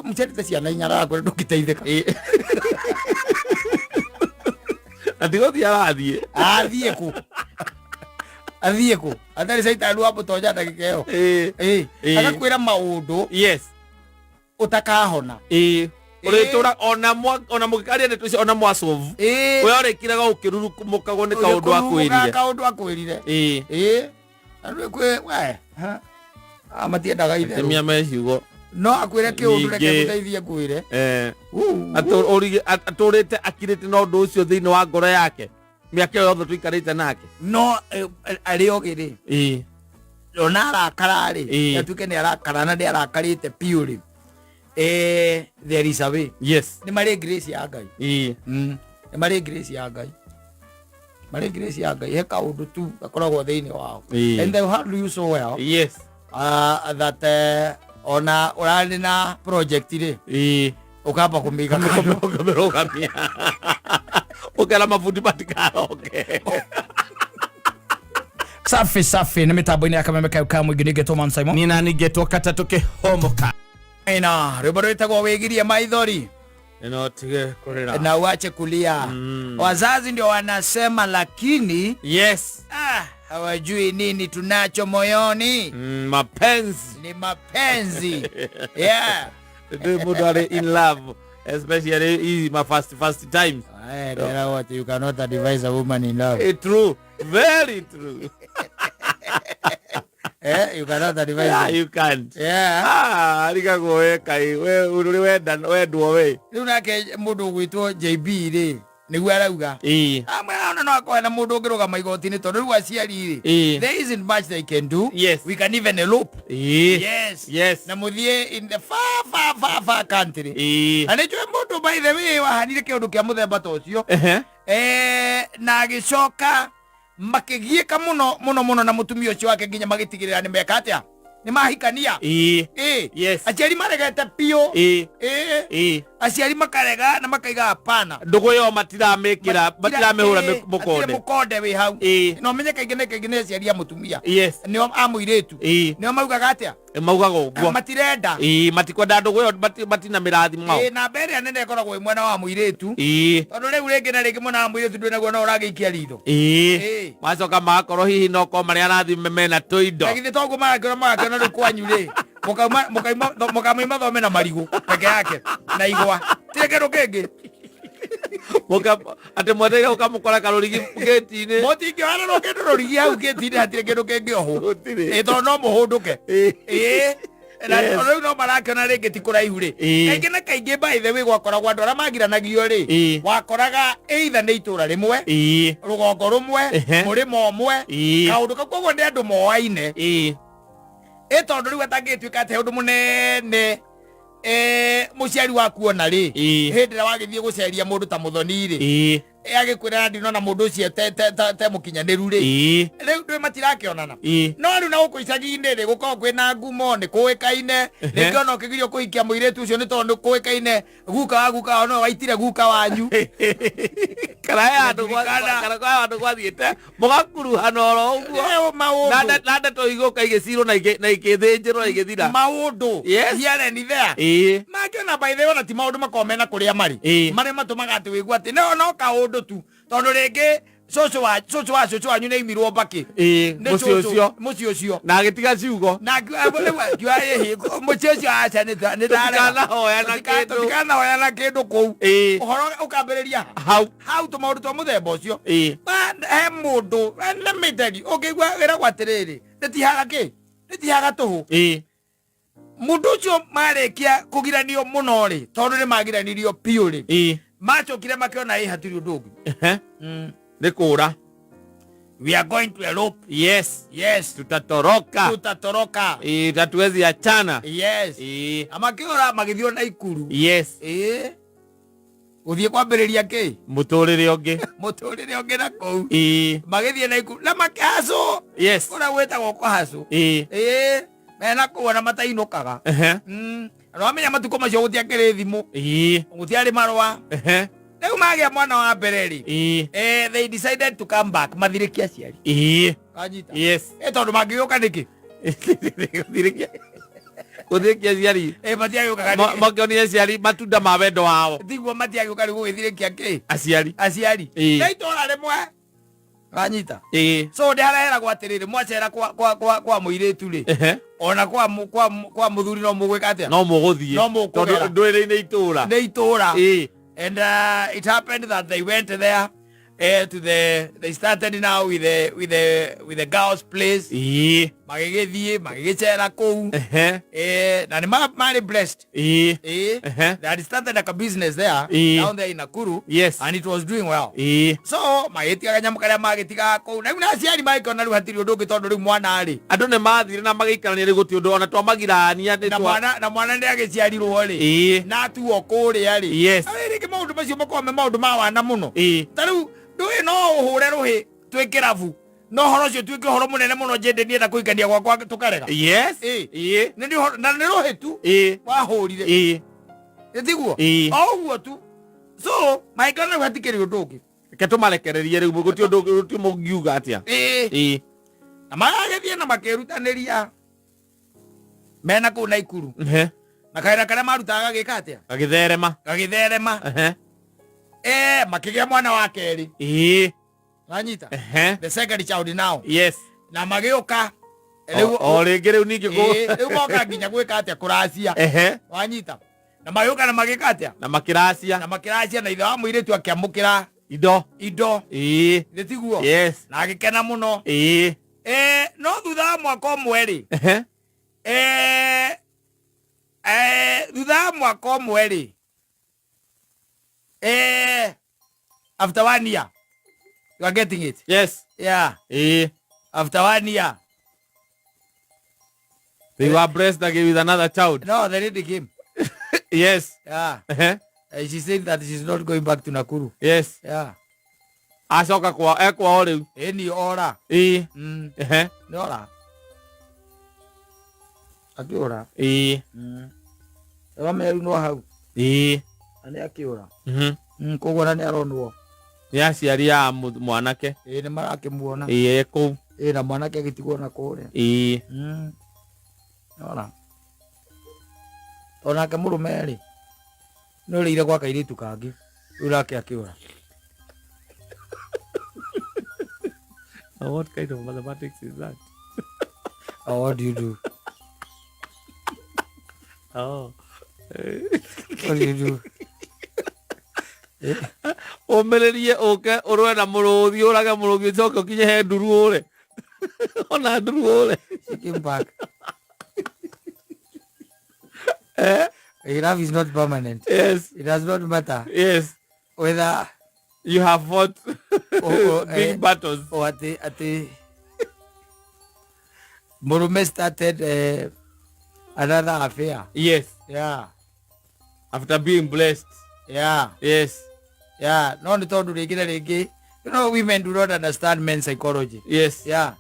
Mũciarĩte ciana inya, arakwĩra ndũngĩteithĩka. Na tigũthiĩ arathiĩ. Athiĩ kũ? Athiĩ kũ atarĩ caitani wa mũtonya ndagĩka ĩyo? Agakwĩra maũndũ ũtakahona. Ĩĩ, ũrĩtũra ona ona mũgĩkaria ndeto icio ona mwacovu, we ũrĩkiraga ũkĩrurumũkagwo nĩ kaũndũ akwĩrire. Kaũndũ akwĩrire. Ĩĩ, andũ kwĩ we ha. Ah, matiendaga itherũ. Atumia me ciugo. No akwĩre kĩũndũ, reke Ningĩ. gũteithie ngwĩre. Atũrĩte akirĩte na ũndũ ũcio thĩinĩ wa ngoro yake mĩaka ĩyo yothe tũikarĩte nake. No arĩ ogĩ rĩ, ona arakara rĩ, atuĩke nĩ arakara na nĩ arakarĩte piũ rĩ, there is a way. Nĩ marĩ grace ya Ngai. Nĩ marĩ grace ya Ngai, marĩ grace ya Ngai, he kaũndũ tu gakoragwo thĩinĩ wao. And they handle you so well that ona ũrarĩ na project rĩ, ũkamba kũmĩiga kando. Ũkamĩrũgamia, ũkera mabundi matikaroke. Safi safi, nĩ mĩtambo-inĩ ya Kameme kayo ka mũingĩ, nĩngetwo Man Simon. Nina ningetwo katatũ kĩhomoka. Na rwĩmbo rwĩtagwo Wĩgirie Maithori. Ĩno tige kũrĩra. Na uache kulia. Wazazi ndio wanasema, lakini ah, hawajui nini tunacho moyoni. Mapenzi. Ni mapenzi, yeah. Ndĩ mũndũ arĩ in love, especially hii ma first first times. Aye, tell her what you cannot advise a woman in love. True, very true. You cannot advise her. You can't. Yeah. Ah, arigagwo we kai we ũrĩ wenda wendwo we. Rĩu nake mũndũ ũgwĩtwo JB rĩ, nĩguo arauga. Amwe ona no akorwo na mũndũ ũngĩrũgama igoti-inĩ, tondũ rĩu aciari rĩ, there isn't much they can do. We can even elope. Yes. Na mũthiĩ in the far far far far country. Na nĩ njũĩ mũndũ, by the way, wahanire kĩũndũ kĩa mũthemba ta ũcio. Na agĩcoka makĩgiĩka mũno mũno mũno na mũtumia ũcio wake nginya magĩtigĩrĩra nĩ meka atĩa, nĩ mahikania. Aciari maregete biũ. Aciari makarega na makaiga hapana. Ndũgũ ĩyo matiramĩkĩra, matiramĩhũra hatirĩ mũkonde. Mũkonde wĩ hau. Na ũmenye kaingĩ na kaingĩ nĩ aciari a mũtumia, nĩo a mũirĩtu, nĩo maugaga atĩa? Maugaga ũguo. Matirenda. Ĩĩ, matikwenda ndũgũ ĩyo, matina mĩrathimo. Ĩĩ, namba ĩrĩa nene ĩkoragwo ĩ mwena wa mũirĩtu, tondũ rĩu rĩngĩ na rĩngĩ mwena wa mũirĩtu ndwĩ naguo, no ũragĩikia ritho. Macoka magakorwo hihi no korwo marĩa arathime mena tũindo. Na githĩ toguo marakĩona, magakĩona rĩu kwanyu rĩ, mũkauma mũkauma mũkamoima thome na marigũ peke yake na igwa, tirĩ kĩndũ kĩngĩ. Atĩ mwetereire ũkamũkora karũrigi gĩti-inĩ. Mũtingĩohererwo kĩndũ rũrigi hau gĩti-inĩ, hatirĩ kĩndũ kĩngĩohwo. Gũtirĩ. Ĩ, tondũ no mũhũndũke. Ĩ, na rĩu no marakĩona rĩngĩ ti kũraihu rĩ. Kaingĩ na kaingĩ, by the way, gwakoragwo andũ arĩa magiranagio rĩ, wakoraga either nĩ itũra rĩmwe, rũgongo rũmwe, mũrĩmo ũmwe, kaũndũ kau, koguo nĩ andũ moaine. Ĩ tondũ rĩu atangĩtuĩka atĩ ũndũ mũnene, mũciari waku ona rĩ, hĩndĩ ĩrĩa wagĩthiĩ gũceria mũndũ ta mũthoni rĩ, agĩkwĩra na ndinona mũndũ ũcio te mũkinyanĩru rĩ, rĩu ndwĩ matirakĩonana. No rĩu na gũkũ icagi-inĩ rĩ, gũkoragwo kwĩna ngumo, nĩ kũĩkaine. Rĩngĩ ona ũkĩgirio kũhikia mũirĩtu ũcio nĩ tondũ nĩ kũĩkaine guka wa guka wao no waitire guka wanyu. Kana he handũ kana he handũ gwathiĩte mũgakuruhana oro ũguo. Maũndũ. Na ndeto igũka igĩcirwo na igĩthĩnjĩrwo na igĩthira. Maũndũ. Here and there. Mangĩona, by the way, ona ti maũndũ makoragwo mena kũrĩa marĩ, marĩa matũmaga atĩ wĩigua atĩ no kaũndũ tu, tondũ rĩngĩ cũcũ wa cũcũ wanyu nĩ aimirwo mbakĩ. Nĩ mũciĩ cũcũ- ũcio. Mũciĩ ũcio. Na agĩtiga ciugo. Na rĩu akiuga ĩhĩ, mũciĩ ũcio aca nĩ ndarega. Tũtikanahoya na kĩndũ. Tũtikanahoya na kĩndũ kũu. Ũhoro ũkambĩrĩria hau. Hau, tũmaũndũ twa mũthemba ũcio. He mũndũ, let me tell you, ũngĩigua wĩragwo atĩrĩrĩ, rĩtihaga kĩ, rĩtihaga tũhũ. Mũndũ ũcio marĩkia kũgiranio mũno rĩ, tondũ nĩ magiranirio biũ rĩ, macokire makĩona ĩ hatirĩ ũndũ ũngĩ. Nĩ kũra. We are going to elope. Yes. Tutatoroka. Tutatoroka. Ĩĩ, hatuwezi achana. Na makĩũra magĩthiĩ ona Ikuru. Ĩĩ, gũthiĩ kwambĩrĩria kĩ? Mũtũrĩre ũngĩ. Mũtũrĩre ũngĩ na kũu. Magĩthiĩ na Ikuru na makĩhacwo kũrĩa gwĩtagwo kũhacwo. Ĩĩ, mena kũu ona matainũkaga. Na wamenya matukũ macio gũtiakĩrĩ thimũ, gũtiarĩ marũa. Rĩu magĩa mwana wa mbere rĩ, they decided to come back mathirĩkie aciari. Kanyita? Yes. Tondũ mangĩgĩũka nĩkĩ? Gũthirĩkia. Gũthirĩkia aciari. Eh, matiagĩũkaga. Makĩonire aciari matunda ma wendo wao. Tiguo, matiagĩũka rĩu gũgĩthirĩkia kĩ? Aciari. Aciari. Ĩĩ. Nĩ itũra rĩmwe, wanyita? Ĩĩ. So ndĩ harĩa atĩrĩrĩ, mwacera kwa mũirĩtu rĩ, ona kwa mũthuri no mũgwĩka atĩa? No mũgũthiĩ. No mũkũgera. Tondũ ndwĩrĩ-inĩ itũra. Nĩ itũra. And it happened that they went there, to the they started now with the girls' place. Magĩgĩthiĩ magĩgĩcera kũu. Na nĩ marĩ blessed. They had started like a business there, down there in Nakuru, and it was doing well. So magĩtiga kanyamũ karĩa magĩtigaga kũu, na rĩu na aciari magĩkĩona rĩu hatirĩ ũndũ ũngĩ, tondũ rĩu mwana rĩ, Andũ nĩ mathire na magĩikarania, rĩu gũtirĩ ũndũ ona twamagirania nĩ na mwana nĩ agĩciarirwo rĩ, na atuo kũrĩa rĩ. Rĩu rĩngĩ maũndũ macio makoragwo me maũndũ ma wana mũno. Ta rĩu ndũĩ no ũhũre rũhĩ twĩ kĩrabu, no ũhoro ũcio tuĩke ũhoro mũnene mũno, njende nienda kũhikania gwakwa tũkarega. Na nĩ rũhĩ tu wahũrire. Nĩ tiguo? O ũguo tu. So mangĩkona rĩu hatikĩrĩ ũndũ ũngĩ. Reke tũmarekererie rĩu, gũtirĩ ũndũ, gũtirĩ mũngiuga atĩa. Na magagĩthiĩ na makĩrutanĩria mena kũu Naikuru, na kawĩra karĩa marutaga gagĩka atĩa? Gagĩtherema. Gagĩtherema. Makĩgĩa mwana wa kerĩ. Wanyita? The second child now. Na magĩũka rĩu. O rĩngĩ rĩu ningĩ Rĩu moka nginya gwĩka atĩa? Kũracia. Wanyita? Na magĩũka na magĩka atĩa? Na makĩracia. Na makĩracia, na ithe wa mũirĩtu akĩamũkĩra indo. Indo. Nĩ tiguo? Yes. Na agĩkena mũno. No thutha wa mwaka ũmwe rĩ, thutha wa mwaka ũmwe rĩ, after one year, you are getting it? Yes. Yeah. After one year. They were blessed again with another child. No, the lady came. Yeah. She said that she's not going back to Nakuru. Yeah. Acoka kwa ekwao rĩu. Ĩni ora. Nĩ ora, akĩũra. Wamenya rĩu no hau. Na nĩ akĩũra. Koguo na nĩ aronwo. Nĩ aciari a mwanake. Ĩ, nĩ marakĩmuona. Ĩĩ, e kũu. Ĩ, na mwanake agĩtigwo na kũrĩa. Ora onake mũrũme rĩ, nĩ ũrĩire gwa kairĩtu kangĩ, rĩu nake akĩũra. What kind of mathematics is that? Oh, what do you do? Oh. What do you do? Ũmĩrĩrie ũke ũrũe na mũrũthi, ũrage mũrũthi, ũcoke ũkinye he nduru ũre, ona nduru ũre. She came back. Eh? Love is not permanent. It does not matter whether You have fought big battles. Or atĩ mũrũme started another affair. Yeah. After being blessed. Yeah. No nĩ tondũ rĩngĩ na rĩngĩ, women do not understand men psychology. Yeah,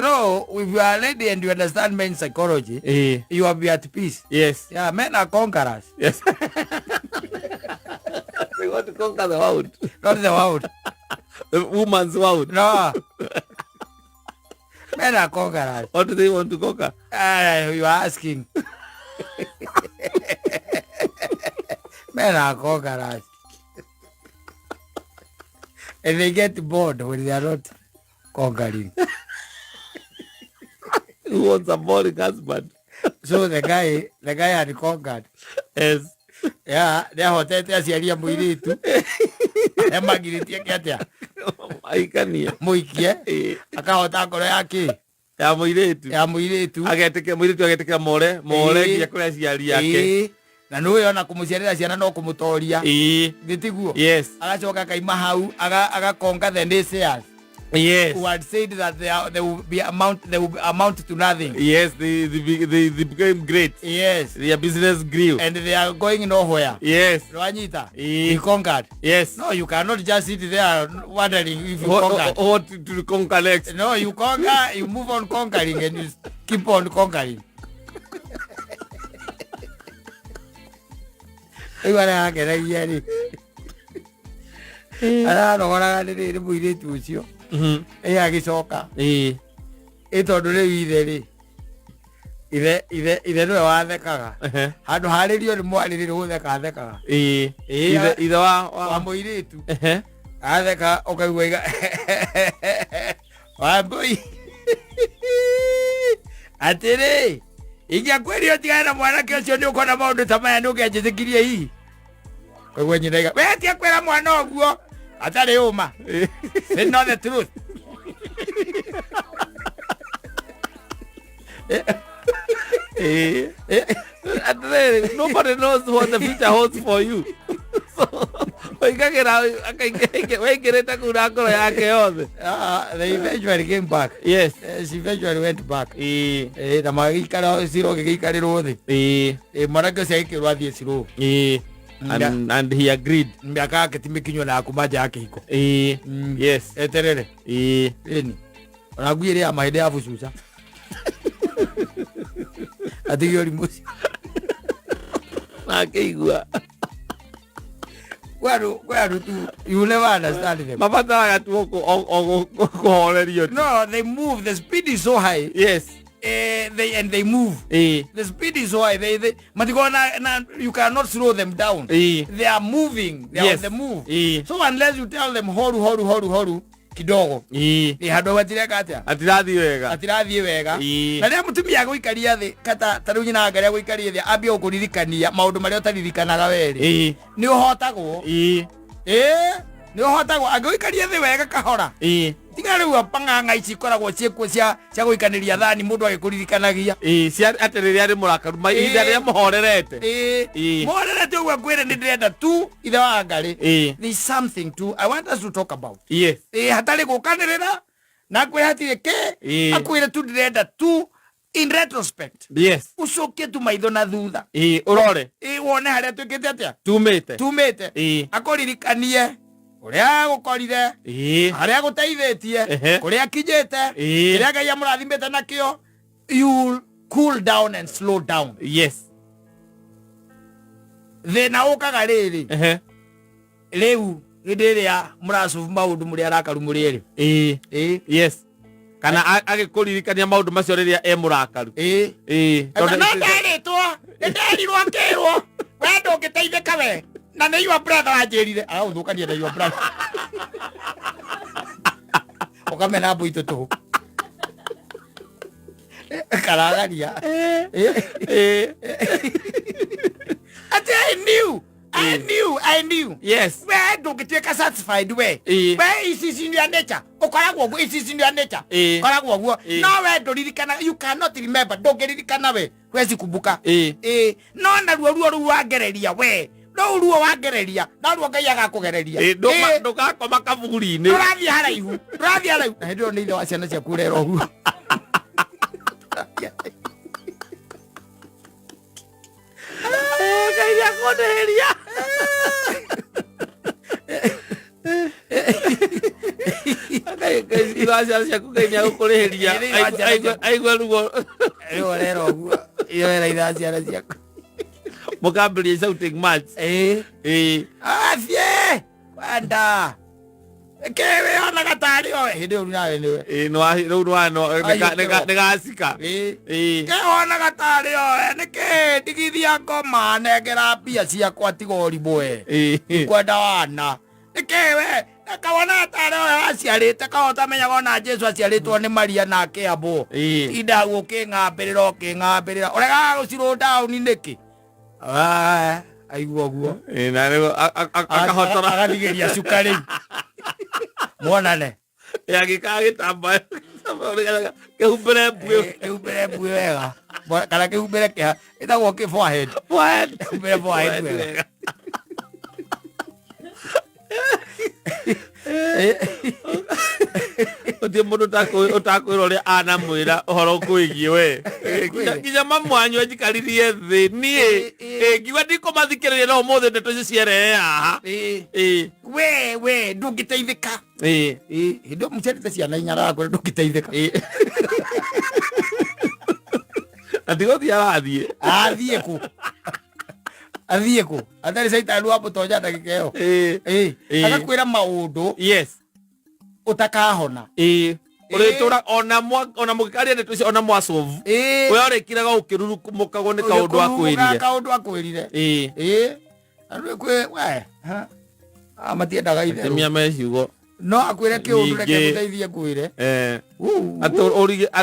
if you are a lady and you understand men psychology, you will be at peace. Yeah, men are conquerors. Yes, they want to conquer the world. Not the world. The woman's world. No, men are conquerors. What do they want to conquer? You are asking. Men are conquerors. And they get bored when they are not conquering. Who wants a boring husband? So the guy had conquered. Yeah, nĩahotete aciari a mũirĩtu arĩa magirĩtie kĩ atĩa? Maikania. Mũikie. Akahota ngoro ya kĩ? Ya mũirĩtu. Ya mũirĩtu. Agetĩkĩra mũirĩtu, agetĩkĩra more more nginya kũrĩ aciari ake. Na nĩũĩ ona kũmũciarĩra ciana no kũmũtoria. Nĩ tiguo? Yes. Agacoka akaima hau agakonga the naysayers who had said that they will be amount they will amount to nothing. Yes, they became great. Their business grew. And they are going nowhere. Wanyita? He conquered. No, you cannot just sit there wondering if you conquered. What to conquer next? No, you conquer, you move on conquering and you keep on conquering. Rĩu arakenagia rĩ, aranogoraga nĩ rĩrĩ mũirĩtu ũcio. Ĩ agĩcoka, ĩ tondũ rĩu ithe rĩ, Ithe ithe ithe nĩwe wathekaga. Ehe. Handũ harĩrio nĩ mwarĩrĩrwo gũtheka athekaga. Ĩĩ. Ĩĩ, Ithe ithe wa wa wa mũirĩtu. Ehe. Atheka ũkaigua iga Wambui. Atĩrĩ, ingĩakwĩrire ũtigane na mwanake ũcio nĩ ũkona maũndũ ta maya nĩ ũngĩanjĩtĩkirie hihi. Koguo nyina iga, we tiga kwĩra mwana ũguo atarĩ ũma. Say not the truth. Ĩĩ. Atĩrĩrĩ, nobody knows what the future holds for you. So, oigagĩra waingĩrĩte kũu na ngoro yake yothe. Ah, they eventually came back. Yes. She eventually went back. Ĩĩ. Na magĩikara ciro gĩgĩikarĩrwo thĩ. Ĩĩ. Mwanake ũcio agĩkĩrwo athiĩ ciro. Ĩĩ. And he agreed. Mĩaka yake ti mĩkinyu na kuma nja ya kĩhiko. Ĩĩ. Yes. Eterere. Ĩĩ. Ĩni. Ona ngui ĩrĩa ya mahĩndĩ ya bucuca. Atige ũrimũ ũcio. Na akĩigua. Kwĩ andũ tu you never understand them. Mabataraga tu o kũhorerio tu. No, they move. The speed is so high. Yes. They and they move. Ĩĩ. The speed is so high. They matikoragwo na you cannot slow them down. Ĩĩ. They are moving. They are Yes. on the move. Ĩĩ. So unless you tell them horu horu horu horu kidogo. Ĩĩ. Ĩ handũ hatireka atĩa? Atirathiĩ wega. Atirathiĩ wega. Ĩĩ. Na rĩrĩa mũtumia agũikaria thĩ kata ta rĩu nyina anga rĩa gũikaria thĩ ambie gũkũririkania maũndũ marĩa ũtaririkanaga werĩ. Ĩĩ. Nĩ ũhotagwo. Ĩĩ. Ĩĩ. Nĩ ũhotagwo angĩgũikaria thĩ wega kahora. Ĩĩ. Tiga rĩu pang'ang'a ici ikoragwo ciĩkuo cia gũikanĩria thani mũndũ agĩkũririkanagia. Ĩĩ, cia atĩ rĩrĩa arĩ mũrakaru ma ihinda Ĩĩ. rĩrĩa mũhorerete. Ĩĩ. Ĩĩ. Mũhorerete ũguo ngwĩre nĩ ndĩrenda tu ithe wa Ngarĩ. Ĩĩ. There is something to I want us to talk about. Yes. Ĩĩ hatarĩ gũkanĩrĩra na ngwĩre hatirĩ kĩ. Ĩĩ. Akwĩre tu ndĩrenda tu in retrospect. Yes. Ũcokie tu maitho na thutha. Ĩĩ, ũrore. Ĩĩ wone harĩa twĩkĩte atĩa? Tumĩte. Tumĩte. Ĩĩ. Akũririkanie ũrĩa agũkorire. Ĩĩ. Harĩa agũteithĩtie. Ehe. Kũrĩa akinyĩte. Ĩĩ. Kĩrĩa Ngai amũrathimĩte nakĩo. You cool down and slow down. Yes. Thĩna ũkaga rĩrĩ. Ehe. Rĩu hĩndĩ ĩrĩa mũracubu maũndũ mũrĩ arakaru mũrĩ erĩ. Ĩĩ. Ĩĩ. Yes. Kana agĩkũririkania maũndũ macio rĩrĩa e mũrakaru. Ĩĩ. Ĩĩ. No Tondũ nderĩtwo, nĩ nderirwo ngĩrwo, we ndũngĩteithĩka we. Na nĩ your brother wanjĩrire. Agagũthũkania na your brother. Ũkamena mbũi tũtũ. Karagaria. Ĩĩ. Atĩ I knew. I knew, I knew. Yes. We ndũngĩtuĩka satisfied we. Ĩĩ. We ici ici nĩ nature. Ũkoragwo ũguo ici ici nĩ nature. Ĩĩ. Ũkoragwo ũguo. Ĩĩ. No we ndũririkana, you cannot remember, ndũngĩririkana we. Huwezi kumbuka. Ĩĩ. Ĩĩ. No naruo ruo rũu wangereria we. Rũu ruo wangereria, no ruo Ngai agakũgereria. Ĩĩ, Ĩĩ. ndũgakoma kaburi-inĩ. Ndũrathiĩ haraihu. Ndũrathiĩ haraihu. Na hĩndĩ ĩyo nĩ ithe wa ciana ciaku ũrera ũguo. Ngai nĩakũndĩhĩria. Ngai ithe wa ciana ciaku Ngai nĩagũkũrĩhĩria. Ithe wa ciana ciaku. Aigua ruo. Rĩu ũrera ũguo. Iyo wera ithe wa ciana ciaku. Mũkambĩrĩria shouting match. Ĩĩ. Ĩĩ. Athiĩ. Kwenda. Kĩ wĩonaga tarĩ o hĩndĩ ĩyo nawe nĩwe. Ĩĩ, rĩu nĩgacika. Ĩĩ. Ĩĩ. Kĩ wonaga tarĩ o nĩkĩ ndigithia ngoma nengera mbia ciakwa tiga ũrimũ we. Ĩĩ. Kwenda wana. Nĩkĩ we kawonaga tarĩ o aciarĩte kawa ũtamenyaga ona Jesu aciarĩtwo nĩ Maria na akĩambwo. Ĩĩ. Tinda hau ũkĩng'ambĩrĩra ũkĩng'ambĩrĩra ũregaga gũcirwo down nĩkĩ? Ah, aigua ũguo. Ĩĩ, na rĩu akahotora. Agathigĩria cuka rĩu. Mwonane. Agĩkaga gĩtambaya kĩhumbĩre mbuĩ. Kĩhumbĩre mbuĩ wega. Kana kĩhumbĩre kĩha. Ĩtagwo kĩ forehead. Forehead. Kĩhumbĩre forehead wega. Gũtirĩ mũndũ ũtakwĩra ũrĩa anamwĩra ũhoro ũkwĩgiĩ we. Nginya mamu wanyu anjikaririe thĩ niĩ. Ngiuga ndikũmathikĩrĩria no ũmũthĩ ndeto icio cierere haha. Ĩĩ. We ndũngĩteithĩka. Ĩĩ. Ĩĩ, hĩndĩ ĩyo mũciarĩte ciana inya arakwĩra ndũngĩteithĩka. Ĩĩ. Na ti gũthiĩ arathiĩ. Athiĩ kũ? Athiĩ kũ? Atarĩ caitani wa mũtonya ndagĩka ĩyo. Ĩĩ. Ĩĩ. Ĩĩ. Agakwĩra maũndũ Yes. ũtakahona. Ĩĩ. Ũrĩtũra ona ona mũgĩkaria ndeto icio ona mwacovu. We ũrĩkiraga ũkĩrurumũkagwo nĩ kaũndũ akwĩrire. Kaũndũ akwĩrire. Ĩĩ. Andũ kwĩ we. Ah, matiendaga itherũ. Atumia me ciugo. No akwĩre kĩũndũ reke gũteithie ngwĩre.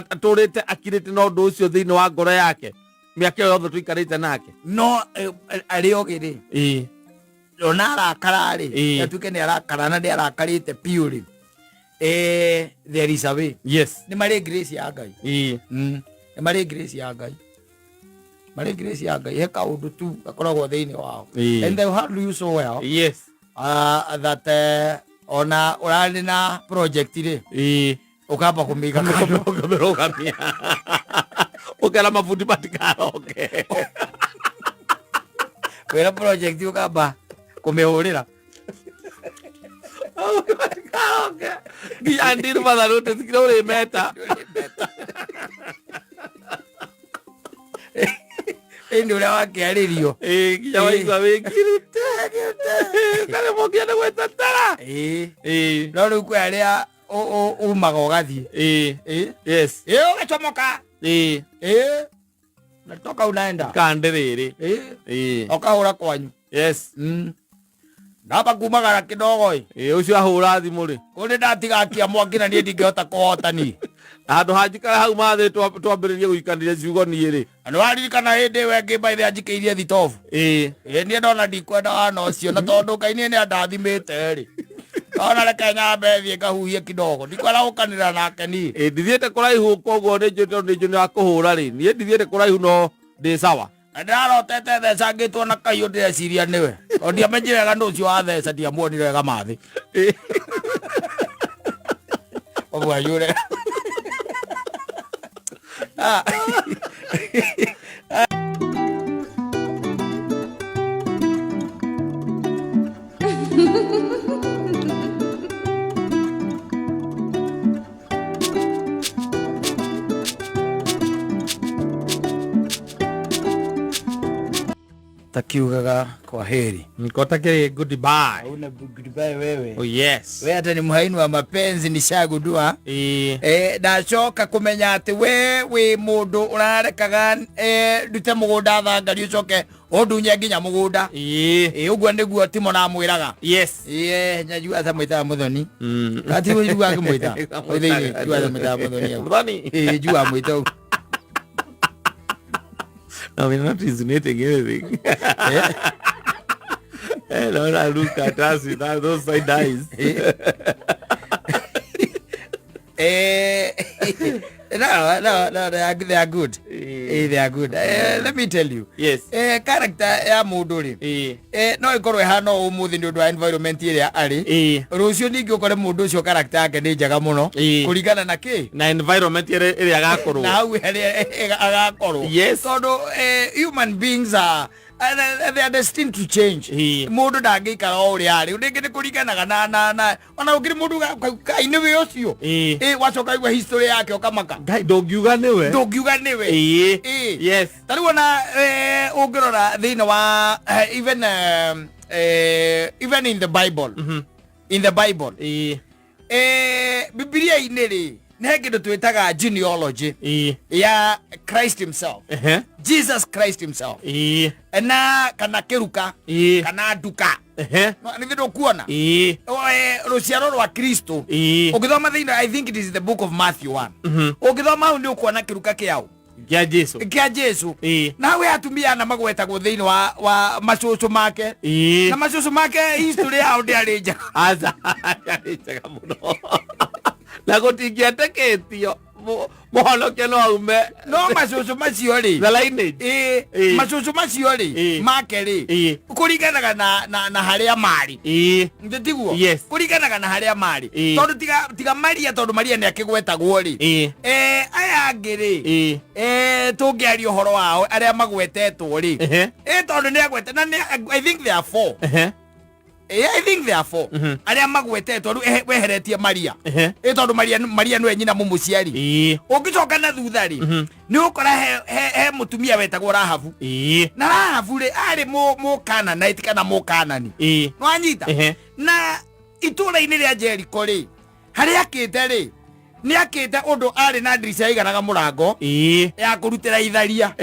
Atũrĩte akirĩte na ũndũ ũcio thĩinĩ wa ngoro yake mĩaka ĩyo yothe tũikarĩte nake. No arĩ ogĩ rĩ. Ona arakara rĩ, atuĩke nĩ arakara na nĩ arakarĩte biũ rĩ. There is a way. Yes. Nĩ marĩ grace ya Ngai. Nĩ marĩ grace ya Ngai. Marĩ grace ya Ngai. He kaũndũ tu gakoragwo thĩinĩ wao. And they handle you so well. Yes. That ona ũrarĩ na project rĩ. Ũkamba kũmĩiga kando. Ũkamĩrũgamia. Ũkera mabundi matikaroke. Wĩra project ũkamba kũmĩhũrĩra. Matikaroke. Nginya until further notice nginya ũrĩmeta. Ĩndĩ ũrĩa wakĩarĩrio. Ĩĩ, nginya waigua wĩkirĩte. Ũkaremwo nginya nĩ gwĩtetera. Ĩĩ. Ĩĩ. No rĩu kwĩ arĩa umaga ũgathiĩ. Ĩĩ. Ĩĩ. Yes. Ĩĩ, ũgacomoka. Ĩĩ. Ĩĩ. Natoka unaenda. Kande rĩrĩ. Ĩĩ. Ĩĩ. Ũkahũra kwanyu. Yes. Ndamba kumagara kidogo ĩ. Ĩĩ, ũcio ahũra thimũ rĩ. Kũrĩ ndatigakia mwaki na niĩ ndingĩhota kũhota niĩ. Handũ ha njikare hau mathĩ twambĩrĩrie gũikanĩria ciugo niĩ rĩ. Na nĩwaririkana hĩndĩ ĩyo ĩngĩ by the way anjikĩirie thitobu. Ĩĩ. Ĩĩ, niĩ ndona ndikwenda wana ũcio na tondũ Ngai niĩ nĩandathimĩte rĩ. Ndona reke nyambe thiĩ ngahuhie kidogo. Ndikwenda gũkanĩra nake niĩ. Ĩĩ, ndithiĩte kũraihu koguo nĩ njũĩ tondũ nĩ njũĩ nĩ wa kũhũra rĩ. Niĩ ndithiĩte kũraihu no ndĩ sawa. Na ndĩrarotete thecangĩtwo na kahiũ ndĩreciria nĩwe. O ndiamenyire wega nũ ũcio watheca, ndiamuonire wega mathĩ. Ũguo aiyũre. Ah. Takiugaga kwa heri. Nikotakire goodbye. Hauna goodbye wewe. Oh yes. We hata ni mhaini wa mapenzi nishagundua. Ĩĩ. Ndacoka kumenya ati we wi mundu urarekaga ndute mugunda thangari ucoke undunye nginya mugunda. Ĩĩ. Uguo niguo Timo namwiraga. Yes. Nyajua ata mwitaga Muthoni. Ati we jua akimwita. Hau thiini, jua ata mwitaga Muthoni hau. Muthoni. Jua amwita ũguo. No, we're not insinuating anything. No, no, look at us with those side eyes. No, no, no, they are good. They are good. Let me tell you. Yes. Character ya mundu ri. No ikorwo ihana o umuthi ni undu wa environment iria ari. Rucio ningi ukore mundu ucio character yake ni njega muno. Kuringana na ki? Na environment iria agakorwo. Na hau haria agakorwo. Yes. Tondu human beings are they are destined to change. Mundu ndangĩikara o ũrĩa arĩ. Rĩngĩ nĩ kũringanaga na ona ũngĩrĩ mũndũ Ngai nĩwe ũcio. Wacoka igua history yake ũkamaka. Ngai ndũngiuga nĩwe. Ndũngiuga nĩwe. Yes. Ta rĩu ona ũngĩrora thĩinĩ wa even in the Bible. In the Bible. Bibilia-inĩ rĩ, nĩ he kĩndũ twĩtaga genealogy ya Christ himself. Jesus Christ himself. Na kana kĩruka, kana nduka. No, nĩ thĩ ndũkuona? Rũciaro rwa Kristo. Ũngĩthoma thĩinĩ, I think it is the book of Matthew 1. Ũngĩthoma hau nĩ ũkuona kĩruka kĩao. Kĩa Jesu. Kĩa Jesu. Na hau he atumia ana magwetagwo thĩinĩ wa macũcũ make. Na macũcũ make history yao ndĩarĩ njega. Aca, ndĩarĩ njega mũno. Na gũtingĩetĩkĩtio mũhonokia no aume. No macũcũ macio rĩ. The lineage. Macũcũ macio rĩ, make rĩ, kũringanaga na harĩa marĩ. Nĩ tiguo? Yes. Kũringanaga na harĩa marĩ. Tondũ tiga Maria, tondũ Maria nĩ akĩgwetagwo rĩ. Aya angĩ rĩ, tũngĩaria ũhoro wao arĩa magwetetwo rĩ. Tondũ nĩ agwete, na nĩ, I think there are four. I think there are four. Arĩa magwetetwo rĩu weheretie Maria. Tondũ Maria nĩwe nyina mũmũciari. Ũngĩcoka na thutha rĩ, nĩ ũkora he mũtumia wetagwo Rahabu. Na Rahabu rĩ, arĩ Mũkananaiti kana Mũkanani. Nĩwanyita? Na itũũra-inĩ rĩa Jericho rĩ, harĩa akĩte rĩ, Nĩ akĩte ũndũ arĩ na ndirica yaiganaga mũrango ya kũrutĩra itharia.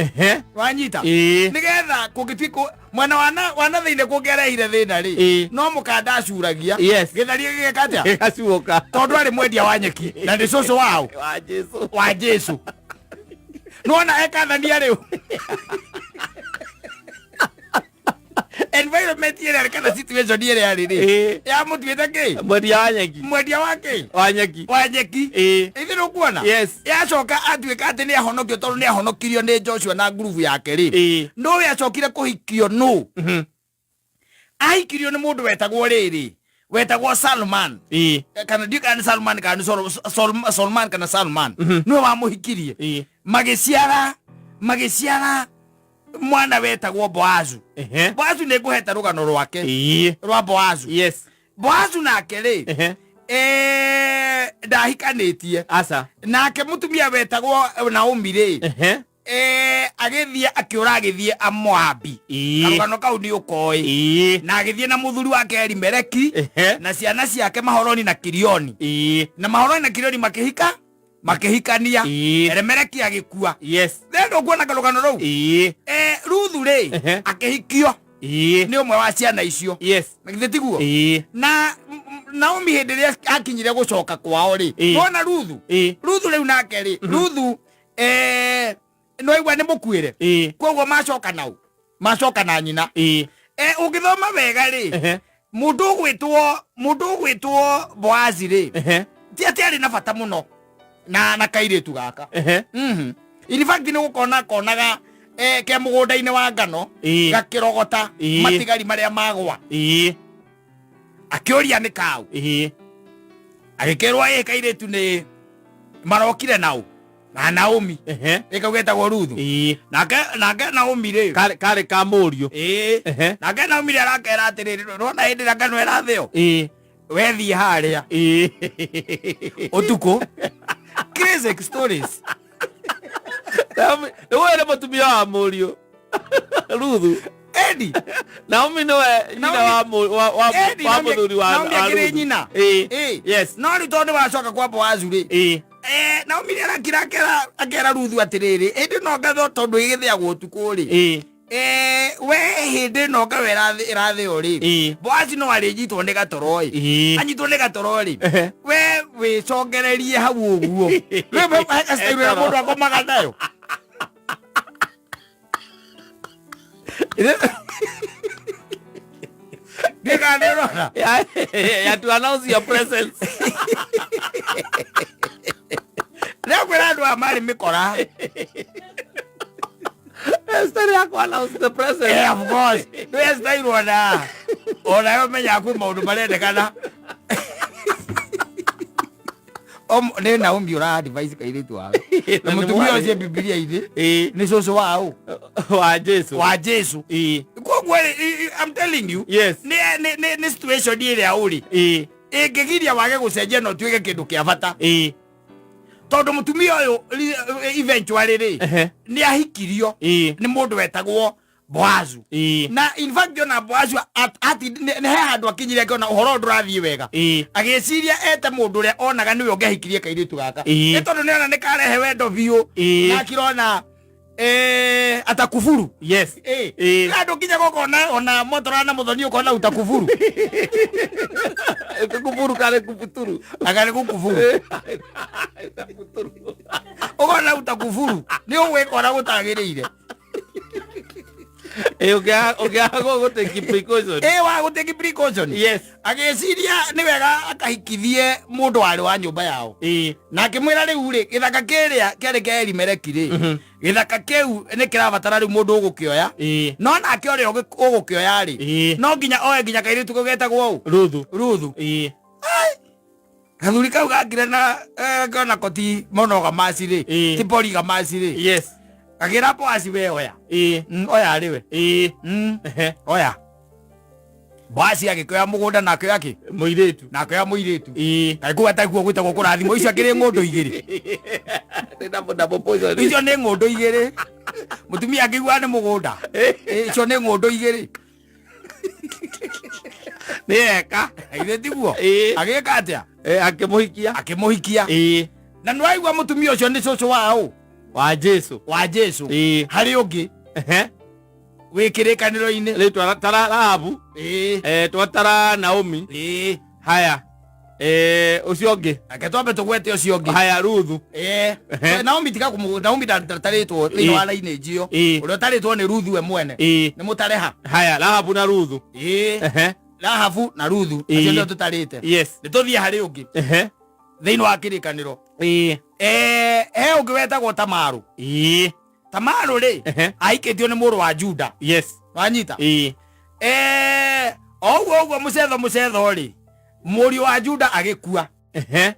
Wanyita? Nĩgetha kũngĩtuĩka mwena wa na wa na thĩinĩ kũngĩarehire thĩna rĩ, no mũkanda acuragia. Gĩtharia gĩgeka atĩa? Gĩgacuũka. Tondũ arĩ mwendia wa nyeki na nĩ cũcũ wao. Wa Jesu. Wa Jesu. Nĩwona ekathania rĩu environment ĩrĩa arĩ kana situation ĩrĩa arĩ rĩ, yamũtuĩte kĩ? Mwendia wa nyeki. Mwendia wa kĩ? Wa nyeki. Wa nyeki. Ithe nĩũkuona? Yes. Yacoka atuĩka atĩ nĩ ahonokio tondũ nĩ ahonokirio nĩ Joshua na ngurubu yake rĩ, nũũ acokire kũhikio? Nũ ahikirio? Nĩ mũndũ wetagwo rĩrĩ, wetagwo Salman. Kana ndiũ kana nĩ Salman kana nĩ Solman kana Salman, nĩwe wamũhikirie. Magĩciara mwana wetagwo Boazu. Boazu nĩ ngũhete rũgano rwake rwa Boazu. Boazu nake rĩ, ndahikanĩtie. Aca. Nake mũtumia wetagwo Naomi rĩ, agĩthiĩ akĩũra, agĩthiĩ Amoabi. Karũgano kau nĩ ũkoĩ. Na agĩthiĩ na mũthuri wake Elimeleki na ciana ciake Mahoroni na Kirioni. Na Mahoroni na Kirioni makĩhika, makĩhikania. Elimeleki agĩkua. Rĩu ndũkuona karũgano rũu? Ruthu rĩ, akĩhikio nĩ ũmwe wa ciana icio. Na githĩ tiguo? Na Naomi hĩndĩ ĩrĩa akinyire gũcoka kwao rĩ, nona Ruthu, Ruthu rĩu nake rĩ, Ruthu no igua nĩ mũkuĩre. Koguo macoka nau, macoka na nyina. Ũngĩthoma wega rĩ, mũndũ ũgwĩtwo Boazi rĩ, ti atĩ arĩ na bata mũno na kairĩtu gaka. In fact nĩ gũkona konaga ke mũgũnda-inĩ wa ngano gakĩrogota matigari marĩa magwa, akĩũria nĩ kau. Agĩkĩrwo ĩ kairĩtu nĩ marokire nau na Naomi. Ĩ kau getagwo Ruthu. Nake Naomi rĩ, Karĩ ka mũriũ. Nake Naomi rĩ, arakera atĩrĩrĩ, rona hĩndĩ ĩrĩa ngano ĩrathĩo, wethiĩ harĩa ũtukũ. Crazy stories. Naomi nĩwe nĩ mũtumia wa mũriũ Ruthu. Edi. Naomi nĩwe nyina wa Edi, wa mũthuri wa Naomi wa akĩrĩ Ruthu. nyina. No rĩu tondũ wacoka kwa Boazu rĩ, Naomi nĩ arakira akera Ruthu atĩrĩrĩ, ĩndĩ no ngatho tondũ ĩgĩthĩagwo ũtukũ rĩ, we hĩndĩ ĩno ngano ĩrathĩo rĩ, Boazi no arĩnyitwo nĩ gatoro ĩ, anyitwo nĩ gatoro rĩ, we wĩcongererie hau ũguo rĩu ĩrĩa mũndũ akomaga nayo. Ndĩkanĩrora. Yeah, to announce your presence. Rĩakwĩra andũ aya marĩ mĩkora. Story ya ku announce the presence. Of course. Nĩ style ona yo menya kwĩ maũndũ marendekana. Nĩ Naomi ũra advice kairĩtu wawe na Na nĩ mũtumia mwarĩ. ũcio Bibilia-inĩ nĩ cũcũ wa ũ? Wa Jesu. Wa Jesu. Koguo rĩ, I'm telling you, nĩ situation ĩrĩa ũrĩ ĩngĩgiria wage gũcenjia na ũtuĩke kĩndũ kĩa bata, tondũ mũtumia ũyũ eventually rĩ, nĩ ahikirio nĩ mũndũ wetagwo Boazu. Na in fact ona Boazu nĩ he handũ akinyire akĩona ũhoro ũyũ ndũrathiĩ wega, agĩciria ete mũndũ ũrĩa onaga nĩwe ũngĩahikirie kairĩtu gaka. Nĩ tondũ nĩona nĩ karehe wendo biũ na akirona atakufuru. Andũ nginya gũkona ona motora na mũthoni ũkona utakufuru. Kukufuru kare kuputuru. Anga nĩ gũkufuru. Kuputuru. Ũkona utakufuru, nĩ ũgwĩka ũrĩa gũtagĩrĩire. Ũngĩaga gũtake precaution. Wa gũtake precaution. Agĩciria nĩ wega akahikithie mũndũ warĩ wa nyũmba yao, na akĩmwĩra rĩu rĩ, gĩthaka kĩrĩa kĩarĩ kĩa Elimeleki rĩ, gĩthaka kĩu nĩ kĩrabatara rĩu mũndũ ũgũkĩoya. No nake ũrĩa ũgũkĩoya rĩ, no nginya oe nginya kairĩtu kau getagwo ũ? Ruthu. Ruthu. Gathuri kau gakire na kona koti mono gamaci rĩ, ti pori gamaci rĩ, gakĩra Boazi, we oya. Oya rĩwe. Oya. Boazi agĩkĩoya mũgũnda na akĩoya kĩ? Mũirĩtu. Na akĩoya mũirĩtu. Kaĩ kũu atakuo gwĩtagwo kũrathimwo? Icio akĩrĩ ng'ũndũ igĩrĩ. Nĩ double poison. Icio nĩ ng'ũndũ igĩrĩ. Mũtumia akĩigua nĩ mũgũnda. Icio nĩ ng'ũndũ igĩrĩ. Nĩ eka. Githĩ tiguo? Agĩka atĩa? Akĩmũhikia. Akĩmũhikia. Na nĩwaigua mũtumia ũcio nĩ cũcũ wa ũ? Wa Jesu. Wa Jesu. Ĩĩ. Harĩ ũngĩ Ehe. Wĩ kĩrĩkanĩro-inĩ. Rĩtwa tara Rahabu. Ĩĩ. Twatara Naomi. Ĩĩ. Haya. Ũcio ũngĩ. Reke twambe tũgwete ũcio ũngĩ. Haya, Ruthu. Ĩĩ. Ehe. Naomi, tiga kũmũ, Naomi ndatarĩtwo thĩinĩ wa lineage ĩyo. Ĩĩ. Ũrĩa ũtarĩtwo nĩ Ruthu we mwene. Ĩĩ. Nĩ mũtareha. Haya, Rahabu na Ruthu. Ĩĩ. Ehe. Rahabu na Ruthu. Ĩĩ. Acio nĩo tũtarĩte. Yes. Nĩ tũthiĩ harĩ ũngĩ Ehe. Thĩinĩ wa kĩrĩkanĩro. Ĩĩ. He ũngĩ wetagwo Tamaru. Ĩĩ. Tamaru rĩ, Ehe. ahikĩtio nĩ mũrũ wa Juda. Yes. Wanyita? Ĩĩ. O ũguo ũguo mũcetho mũcetho rĩ, mũriũ wa Juda agĩkua. Ehe.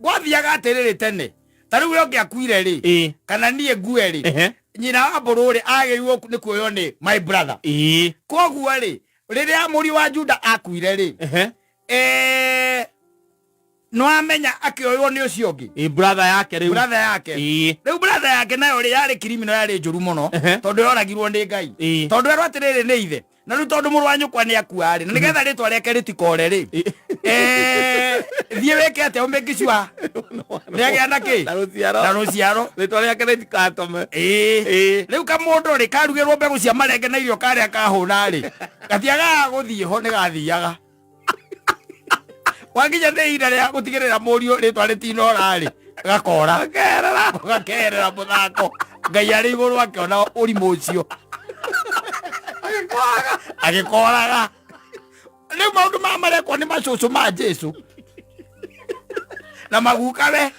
Gwathiaga atĩrĩrĩ, tene ta rĩu we ũngĩakuire rĩ, Ĩĩ. kana niĩ ngue rĩ, Ehe. Nyina wa mbũrũ rĩ, agĩrĩirwo nĩ kuoywo nĩ my brother. Ĩĩ. Koguo rĩ, rĩrĩa mũriũ wa Juda akuire rĩ, Ehe. Nĩwamenya akĩoywo nĩ ũcio ũngĩ. Ĩĩ, brother yake rĩu. Brother yake. Ĩĩ. Rĩu brother yake nayo rĩ, yarĩ criminal, yarĩ njũru mũno, Ehe. Tondũ yoragirwo nĩ Ngai. Ĩĩ. Tondũ erwo atĩrĩrĩ nĩ ithe, na rĩu tondũ mũrũ wa nyũkwa nĩ akua rĩ, na nĩgetha rĩtwa rĩake rĩtikore rĩ, thiĩ wĩke atĩa, ũmake sure nĩagĩa na kĩ? Na rũciaro. Na rũciaro. Rĩtwa rĩake rĩtikatome. Ĩĩ. Ĩĩ. Rĩu kamũndũ rĩ, karugĩrwo mbegũ cia marenge na irio karĩa kahũna rĩ, gatiagaga gũthiĩ ho, nĩ gathiaga wakinya nĩ ihinda rĩa gũtigĩrĩra mũriũ rĩtwa rĩtinora rĩ, gakora, Gakerera. Gakerera mũthako. Ngai arĩ igũrũ akĩona ũrimũ ũcio, agĩkoraga. Rĩu maũndũ maya marekwo nĩ macũcũ ma Jesu na magukawe,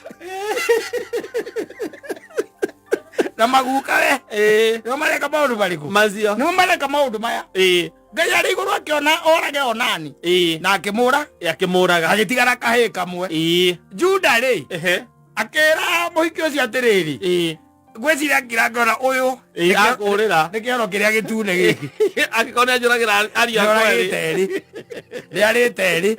na magukawe. Ĩĩ. Nĩo mareka maũndũ marĩkũ? Macio. Nĩmo mareka maũndũ maya. Ĩĩ. Ngai arĩ igũrũ akĩona orage onani Ĩĩ. Na akĩmũra. Akĩmũraga. Agĩtigara kahĩĩ kamwe. Ĩĩ. Juda rĩ, Ehe. Akĩra mũhiki ũcio atĩrĩrĩ, Ĩĩ. Ngwĩciria akira ngona ũyũ Ĩĩ, akũrĩra. Nĩ kĩoro kĩrĩa gĩtune gĩkĩ. Angĩkorwo nĩ anjũragĩra ariũ akwa erĩ. Nĩoragĩte erĩ, nĩarĩte erĩ.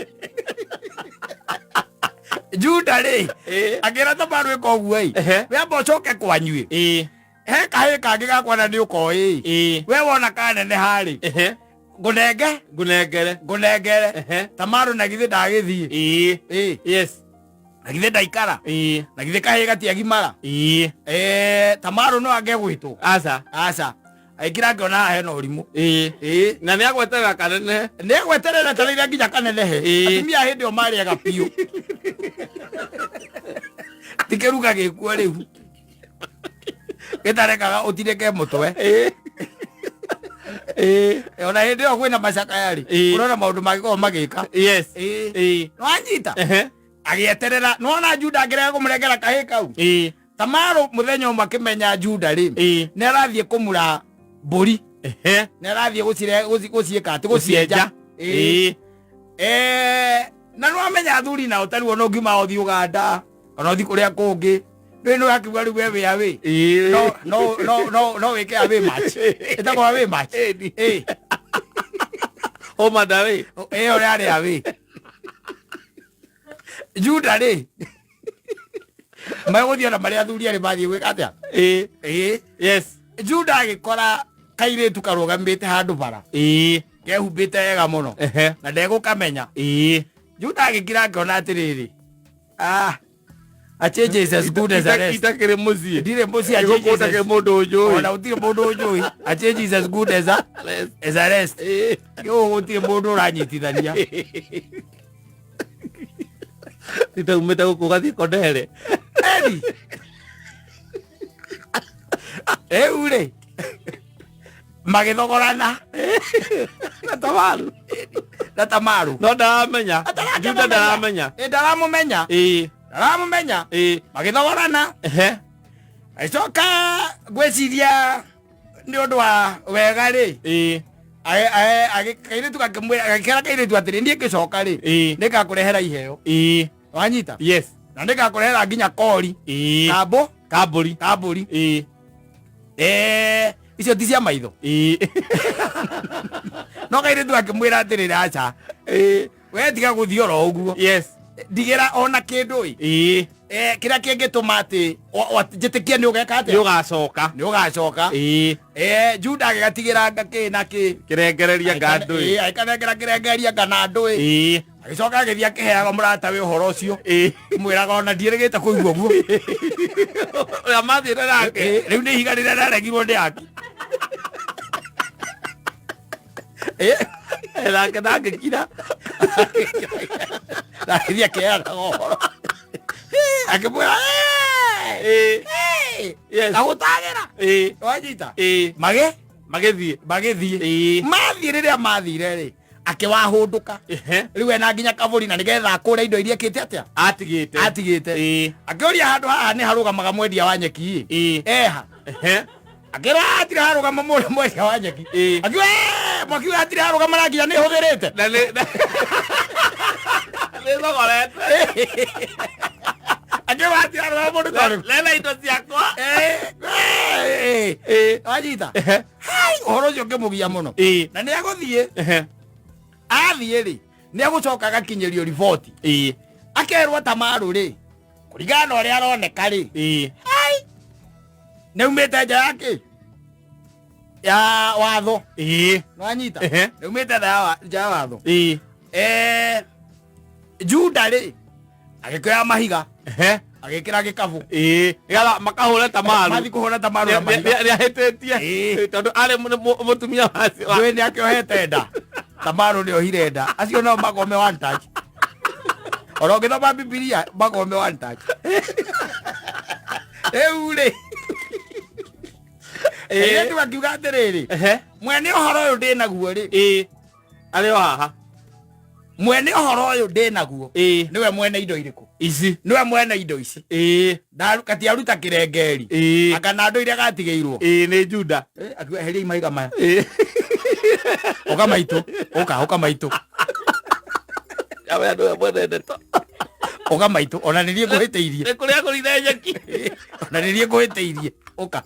Juda rĩ, Ĩĩ. Akĩra Tamaru, ĩka ũguo ĩ, Ehe. We amba ũcoke kwanyu ĩ, Ĩĩ. He kahĩĩ kangĩ gakwa na nĩ ũkoĩ ĩ, Ĩĩ. We wona kaneneha rĩ, Ehe. Ngũnenge. Ngũnengere. Ngũnengere. Ehe. Tamaru na githĩ ndagĩthiĩ? Ĩĩ. Ĩ. Yes. Na githĩ ndaikara? Ĩĩ. Na githĩ kahĩĩ gatiagimara? Ĩĩ. Tamaru no ange gwĩtwo? Aca. Aca, aikira ngĩona haha hena ũrimũ. Ĩĩ. Ĩĩ. Na nĩ agweterera kanene. Nĩ egweterera tarĩire nginya kanenehe. Ĩĩ. Atumia a hĩndĩ ĩyo marĩaga biũ, ti kĩruga gĩkuo rĩu gĩtarekaga ũtinĩke mũtwe. Ĩĩ. Ĩĩ. Ona hĩndĩ ĩyo kwĩna macakaya rĩ, Ĩĩ. ũrona maũndũ mangĩkorwo magĩka. Yes. Ĩĩ. Ĩĩ. Nĩwanyita? Ehe. Agĩeterera, nĩwona Juda akĩrega kũmũnengera kahĩĩ kau. Ĩĩ. Tamaru mũthenya ũmwe akĩmenya Juda rĩ, Ĩĩ. Nĩ arathiĩ kũmura mbũri. Ehe. Nĩ arathiĩ gũciĩka atĩ, gũcienja. Ĩĩ. Ĩĩ. Na nĩwamenya athuri nao tarĩu ona ũngiuma ũthiĩ Uganda kana ũthiĩ kũrĩa kũngĩ, rĩu nĩ wakiuga rĩu we wĩ away. Ĩĩ. No no no no no wĩke away match, ĩtagwo away match. Ĩĩ. Home and away. Ĩyo yarĩ away. Juda rĩ, megũthiĩ ona marĩa athuri arĩ mathiĩ gwĩka atĩa? Ĩĩ. Ĩĩ. Yes. Juda agĩkora kairĩtu karũgamĩte handũ bara, Ĩĩ. Kehumbĩte wega mũno, Ehe. Na ndegũkamenya. Ĩĩ. Juda agĩkira akĩona atĩrĩrĩ, ah, a change is as good as a rest. Itakĩrĩ mũciĩ. Ndirĩ mũciĩ, a Gũkũ change is ũtakĩrĩ as- mũndũ ũnjũĩ. Ona gũtirĩ mũndũ ũnjũĩ. A change is as good as a rest. Ĩĩ. Gũkũ gũtirĩ mũndũ ũranyitithania. Itaumĩte gũkũ ũgathiĩ Kondere. Eni rĩu rĩ, magĩthogorana Na Tamaru. Na Tamaru. No ndaramenya. Juda ndaramenya. Ĩ, ndaramũmenya. Ĩĩ. Ndaramũmenya. Ĩĩ. Magĩthogorana. Ehe. Agĩcoka, ngwĩciria nĩ ũndũ wa wega rĩ, Ĩĩ. Kairĩtu gakĩmwĩra, gakĩra kairĩtu atĩrĩ, niĩ ngĩcoka rĩ, Ĩĩ. Nĩngakũrehera iheo. Ĩĩ. Wanyita? Yes. Na nĩngakũrehera nginya kori. Ĩĩ. Kambo. Kambũri. Kambũri. Ĩĩ. Icio ti cia maitho. Ĩĩ. No kairĩtu akĩmwĩra atĩrĩrĩ, aca. Ĩĩ. We tiga gũthiĩ oro ũguo. Yes. Ndigĩra ona kĩndũ ĩ. Ĩĩ. Kĩrĩa kĩngĩtũma atĩ njĩtĩkie nĩ ũgeka Nĩ atĩa? ũgacoka. Nĩ ũgacoka. Ĩĩ. Juda agĩgatigĩra nga kĩ na kĩ. Kĩrengereria ngandũ. Ĩĩ, agĩkanengera kĩrengereria nga na ndũĩ. Ĩĩ. Agĩcoka agĩthiĩ akĩheaga mũratawe ũhoro ũcio. Ĩĩ. Mwĩraga ona ndiĩrĩgĩte kũigua ũguo. Ũrĩa mathiĩte nake. Ĩĩ, rĩu nĩ ihiga rĩrĩa rĩaregirwo nĩ aki. Ĩĩ. Nake ndangĩkira. Na agĩthiĩ akĩheanaga ũhoro. Akĩmwĩra, Ĩĩ. "Ĩĩ, Yes. agũtagĩra." Ĩĩ. Wanyita? Ĩĩ. Mage? Magĩthiĩ. Magĩthiĩ. Ĩĩ. Mathiĩ rĩrĩa mathire rĩ, akĩwahũndũka. Ehe. Rĩu ena nginya kabũri na nĩgetha akũre indo iria ekĩte atĩa? Atigĩte. Atigĩte. Ĩĩ. Akĩũria handũ haha nĩ harũgamaga mwendia wa nyeki ĩ. Ĩĩ. Eha. Ehe. Akĩrwo hatirĩ harũgama mũndũ mwendia wa nyeki. Ĩĩ. Akiuga "Eh, mwakiuga hatirĩ harũgama na nginya nĩ hũthĩrĩte. Na nĩ nĩ thogorete. Akiuga hatirĩ harũgama mũndũ tondũ. Lena indo ciakwa. Eh, eh, Ĩĩ. Wanyita? Ehe. Hai, ũhoro ũcio ũkĩmũgia mũno. Ĩĩ. Na nĩ agũthiĩ, Ehe. athiĩ rĩ, nĩ agũcoka agakinyĩrio riboti. Ĩĩ. Akerwo Tamaru rĩ, kũringana na ũrĩa aroneka rĩ, Ĩĩ. nĩ aumĩte nja ya kĩ? Ya watho. Ĩĩ. Nĩwanyita? Ehe. Nĩ aumĩte nja ya watho. Ĩĩ. Juda rĩ, agĩkĩoya mahiga, Ehe. agĩkĩra gĩkabũ. Ĩĩ. Nĩgetha makahũre Tamaru. Mathiĩ kũhũra Tamaru na mahiga. Nĩahĩtĩtie. Ĩĩ. Tondũ arĩ mũtumia wa Njũĩ nĩ akĩohete nda. Tamaru nĩ ohire nda. Acio nao magome one touch. Ona ũngĩthoma Bibilia magome one touch. Rĩu rĩ, airĩtu akiuga atĩrĩrĩ, Ehe. mwene ũhoro ũyũ ndĩnaguo rĩ, Ĩĩ. Arĩ o haha. Mwene ũhoro ũyũ ndĩnaguo Ĩĩ. nĩwe mwene indo irĩkũ? Ici. Nĩwe mwene indo ici. Ĩĩ. Katiaruta kĩrengeri. Ĩĩ. Anga na andũ iria gatigĩirwo. Ĩĩ nĩ Juda. Akiuga eheriai mahiga maya. Ĩĩ. Ũka maitũ, ũka, ũka maitũ. Awe andũ aya mwene ndeto. Ũka maitũ, ona nĩ niĩ ngũhĩtĩirie. Nĩ kũrĩa agũrire nyeki. Ona nĩ niĩ ngũhĩtĩirie. Ũka.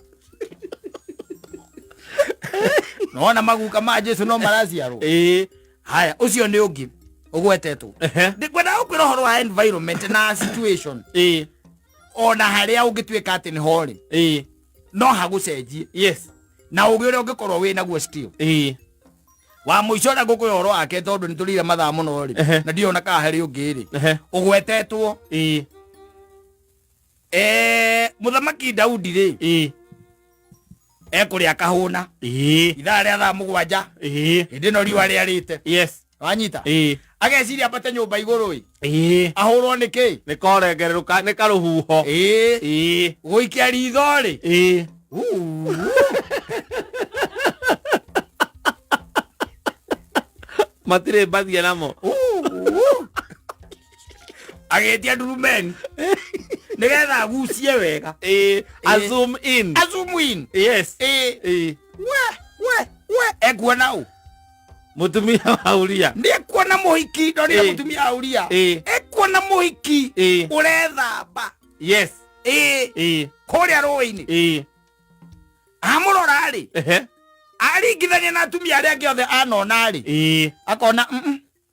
Nona maguka ma Jesu no maraciarwo. Ĩĩ. Haya, ũcio nĩ ũngĩ ũgwetetwo. Ehe. Ndikwenda gũkwĩra ũhoro wa environment na situation. Ĩĩ. Ona harĩa ũngĩtuĩka atĩ nĩho rĩ, Ĩĩ. no hagũcenjie. Yes. Na ũgĩ ũrĩa ũngĩkorwo wĩ naguo still. Ĩĩ. Wa mũico ũrĩa ngũkwĩra ũhoro wake tondũ nĩ tũrĩire mathaa mũno rĩ, Ehe. na ndiona kana harĩ ũngĩ rĩ, Ehe. ũgwetetwo Ĩĩ. Mũthamaki Daudi rĩ, Ĩĩ. Ekũrĩa akahũna. Ĩĩ. Ithaa rĩa thaa 7. Ĩĩ. Hĩndĩ ĩno riũa rĩarĩte. Yes. Wanyita? Ĩĩ. Ageciria ambate nyũmba igũrũ ĩ. Ĩĩ. Ahũrwo nĩ kĩ? Nĩ korengererũka nĩ karũhuho. Ĩĩ. Ĩĩ. Gũikia ritho rĩ. Ĩĩ. Matirĩ mbathia namo. Agĩtia ndurumeni nĩgetha agucie wega. Ĩĩ. A zoom in. A zoom in. Yes. Ĩĩ. Ĩĩ. We we we ekuona ũ? Mũtumia wa Uria. Nĩ ekuona mũhiki, ndonire Ĩĩ. mũtumia wa Uria. Ĩĩ. Ekuona mũhiki Ĩĩ. ũrethamba. Yes. Ĩĩ. Ĩĩ. Kũrĩa rũĩ-inĩ. Ĩĩ. Amũrora rĩ, Ehe. aringithania na atumia arĩa angĩ othe anona rĩ, Ĩĩ. akona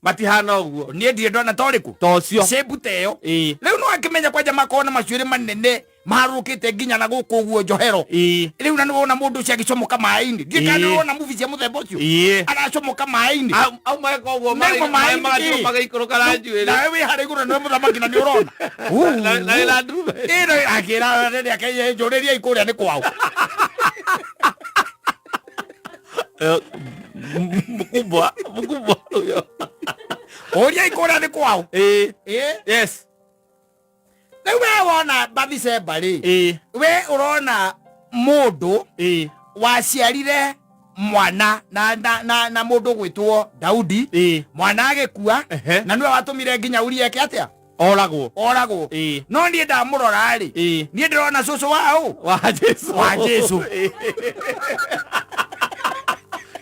Matihana ũguo. Niĩ ndirĩ ndona ta ũrĩkũ Ta ũcio. shape ta ĩyo. Ĩĩ. Rĩu no akĩmenya kwanja makorwo na macuĩrĩ manene maharũrũkĩte nginya na gũkũ ũguo njohero. Ĩĩ. Rĩu na nĩwona mũndũ ũcio agĩcomoka maĩ-inĩ, ndiĩ kana Ĩĩ. nĩwona movie cia mũthemba ũcio. Ĩĩ. Aracomoka maĩ-inĩ. Au meka ũguo Nĩguo maĩ maĩ-inĩ magatigwo kĩ? magĩikũrũka na njuĩrĩ. Nawe wĩ harĩa igũrũ nĩwe mũthamaki na nĩ ũrona. Na wĩna ndume. Ĩno akĩra anene ake, njũrĩriai kũrĩa nĩ kwao. Mkubwa, mkubwa huyo. Ũriai kũrĩa nĩ kwao. Ĩĩ. Ĩĩ. Yes. Rĩu we wona Bathsheba rĩ, Ĩĩ. we ũrona mũndũ Ĩĩ. waciarire mwana na mũndũ ũgwĩtwo Daudi. Ĩĩ. Mwana agĩkua. Ehe. Na nĩwe watũmire nginya Uria eke atĩa? Oragwo. Oragwo. Ĩĩ. No niĩ ndamũrora rĩ, Ĩĩ. niĩ ndĩrona cũcũ wa ũ? Wa Jesu. Wa Jesu. Ĩĩ.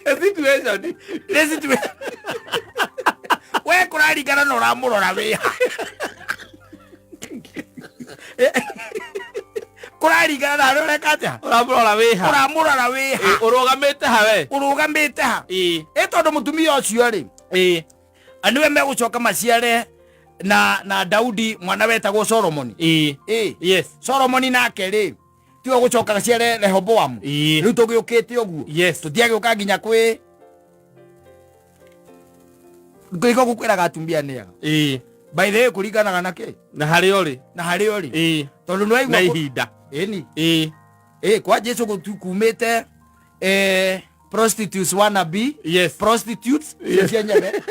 A situation. Nĩ situation. We kũraringana na ũramũrora wĩha. Kũraringana na harĩa ũreka atĩa? Ũramũrora wĩha. Ũramũrora wĩha. Ĩĩ, ũrũgamĩte ha we? Ũrũgamĩte ha? Ĩĩ. Ĩ tondũ mũtumia ũcio rĩ, Ĩĩ. nĩwe megũcoka maciare na Daudi mwana wetagwo Solomoni. Ĩĩ. Ĩĩ. Yes. Solomoni nake rĩ, tiwe gũcoka aciare Rehoboamu. Ĩĩ. Rĩu tũgĩũkĩte ũguo. Yes. Tũtiagĩũka nginya kwĩ Ngĩko gũkwĩraga atumia nĩ ega. By the way, kũringanaga na kĩ? Na harĩa ũrĩ. Na harĩa ũrĩ. Tondũ nĩ waigua Na ihinda. Ĩni. Kwa Jesu kumĩte prostitutes wanna be. Yes. Prostitutes cio cienyewe.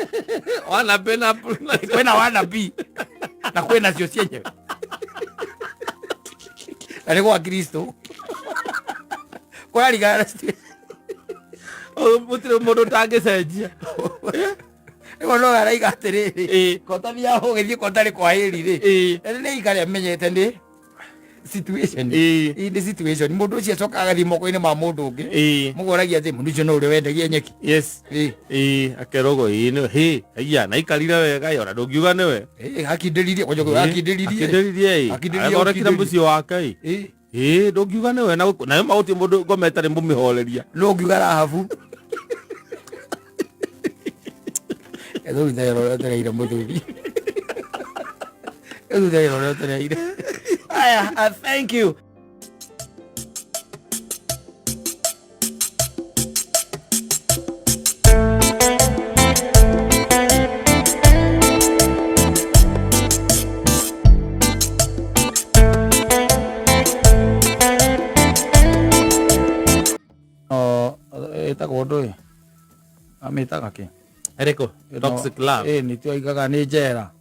Wanna be na kwĩna wanna be na kwĩna cio cienyewe. Na nĩ gwa Kristo. Kũraringana na situation. Gũtirĩ mũndũ ũtangĩcenjia. Rĩu no araiga atĩrĩrĩ, kota thiaga ũgĩthiĩ kota kwa hĩri rĩ. Na nĩ ikare amenyete nĩ situation. Ĩĩ nĩ situation. Mũndũ ũcio acokaga agathiĩ moko-inĩ ma mũndũ ũngĩ. Mũgoragia atĩ mũndũ ũcio no ũrĩa wendagia nyeki. Yes. Akerwo nĩ hĩ aya na ikarire wega ona ndũngiuga nĩwe. Akindĩririe kwanja akindĩririe. Akindĩririe. Akindĩririe. Athondekire mũciĩ wake. Ndũngiuga nĩwe na nayo maũtie mũndũ ngoma ĩtarĩ mũmĩhoreria. No ngiuga Rahabu. Ethuri ũrĩa ũtereire mũthuri. Ethuri ũrĩa ũtereire. Aya, thank you. Ĩtagwo ndũĩ? Amĩtaga kĩ? Ĩrĩkũ? Toxic love. Nĩ twoigaga nĩ njera.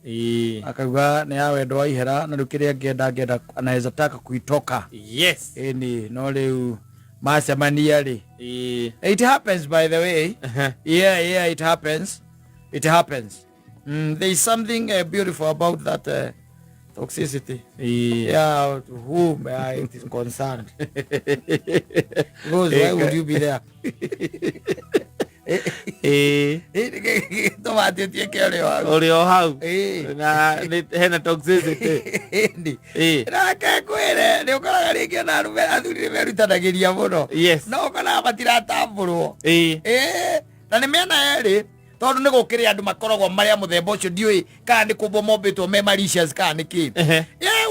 Akauga nĩ ya wendo wa ihera na rĩu kĩrĩa angĩenda angĩenda anaweza taka kuitoka. Yes. Ĩni no rĩu macemania rĩ. It happens, by the way. Yeah, it happens. It happens. There is something beautiful about that toxicity. Yeah, to whom it is concerned. Because why would you be there? Tũmatĩtie ũrĩ hau. Ũrĩ o hau. Na hena toxicity. Nake kwĩre nĩ ũkoraga rĩngĩ ona arũme athuri nĩ merutanagĩria mũno. Yes. No ũkoraga matiratambũrwo. Na nĩ mĩena yerĩ tondũ nĩ gũkĩrĩ andũ makoragwo marĩ a mũthemba ũcio ndiũĩ kana nĩ kũmbwo mombĩtwo me malicious kana nĩ kĩ.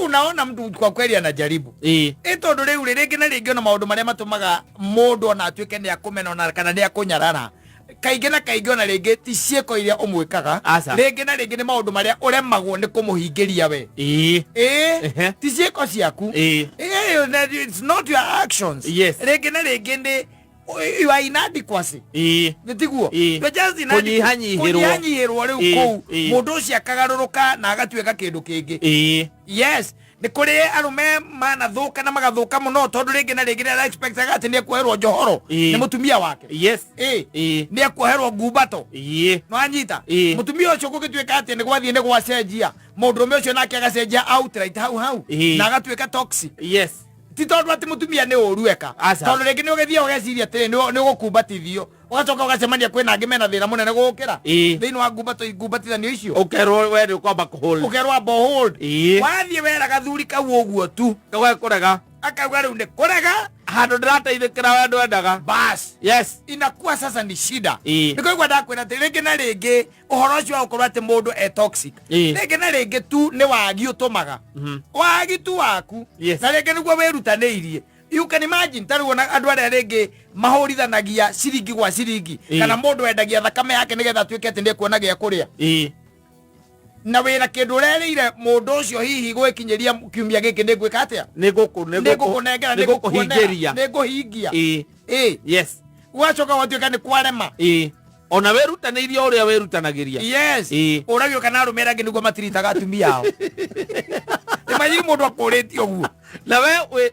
Unaona mtu kwa kweli anajaribu. Tondũ rĩu rĩ rĩngĩ na rĩngĩ ona maũndũ marĩa matũmaga mũndũ ona atuĩke nĩ akũmena ona kana nĩ akũnyarara kaingĩ na kaingĩ ona rĩngĩ ti ciĩko iria ũmwĩkaga. Rĩngĩ na rĩngĩ nĩ maũndũ marĩa ũremagwo nĩ kũmũhingĩria we. Ti ciĩko ciaku. It's not your actions. Yes. Rĩngĩ na rĩngĩ nĩ you are inadequacy. Nĩ tiguo? You're just inadequate. Kũnyihanyihĩrwo. Kũnyihanyihĩrwo rĩu kũu. Mũndũ ũcio akagarũrũka na agatuĩka kĩndũ kĩngĩ. Yes. Nĩ kũrĩ arũme manathũka na magathũka mũno tondũ rĩngĩ na rĩngĩ nĩ ara-expectaga atĩ nĩ ekuoherwo njohoro nĩ mũtumia wake. Yes. Nĩ ekuoherwo ngumbato. Nĩwanyita? Mũtumia ũcio gũgĩtuĩka atĩ nĩ gwathiĩ nĩ gwacenjia. Mũndũrũme ũcio nake agacenjia outright hau hau. Na agatuĩka toxic. Yes. Ti tondũ atĩ mũtumia nĩ ũru eka. Tondũ rĩngĩ nĩ ũgĩthiĩ ũgeciria atĩrĩ nĩ ũgũkumbatithio. Ũgacoka ũgacemania kwĩna angĩ mena thĩna mũnene gũgũkĩra. Thĩinĩ wa ngumbatithanio icio. Ũkerwo we nĩ ũkwamba kũhold. Ũkerwo amba hold. Wathiĩ wera gathuri kau ũguo tu. Gagekũrega. Akauga rĩu nĩ kũrega. Handũ ndĩrateithĩkĩra we ndwendaga. Bas. Yes. Inakuwa sasa ni shida. Nĩ kũigua ndakwĩra atĩ rĩngĩ na rĩngĩ ũhoro ũcio wa gũkorwo atĩ mũndũ e toxic. Rĩngĩ na rĩngĩ tu nĩ wagi ũtũmaga. Wagi tu waku. Yes. Na rĩngĩ nĩguo wĩrutanĩirie. You can imagine ta rĩu ona andũ arĩa rĩngĩ mahũrithanagia ciringi gwa ciringi. Kana mũndũ endagia thakame yake nĩgetha atuĩke atĩ nĩekuona gĩa kũrĩa. Na wĩna kĩndũ ũrerĩire mũndũ ũcio hihi gwĩkinyĩria kiumia gĩkĩ nĩ ngwĩka atĩa? Nĩ ngũkũnengera, nĩ ngũkũhingĩria. Nĩ ngũhingia. Yes. Gwacoka gwatuĩka nĩ kwarema. Ona wĩrutanĩirie ũrĩa wĩrutanagĩria. Yes. Ũragio kana arũme arĩa angĩ nĩguo matiritaga atumia ao. Imagine mũndũ akũrĩtie ũguo. Na we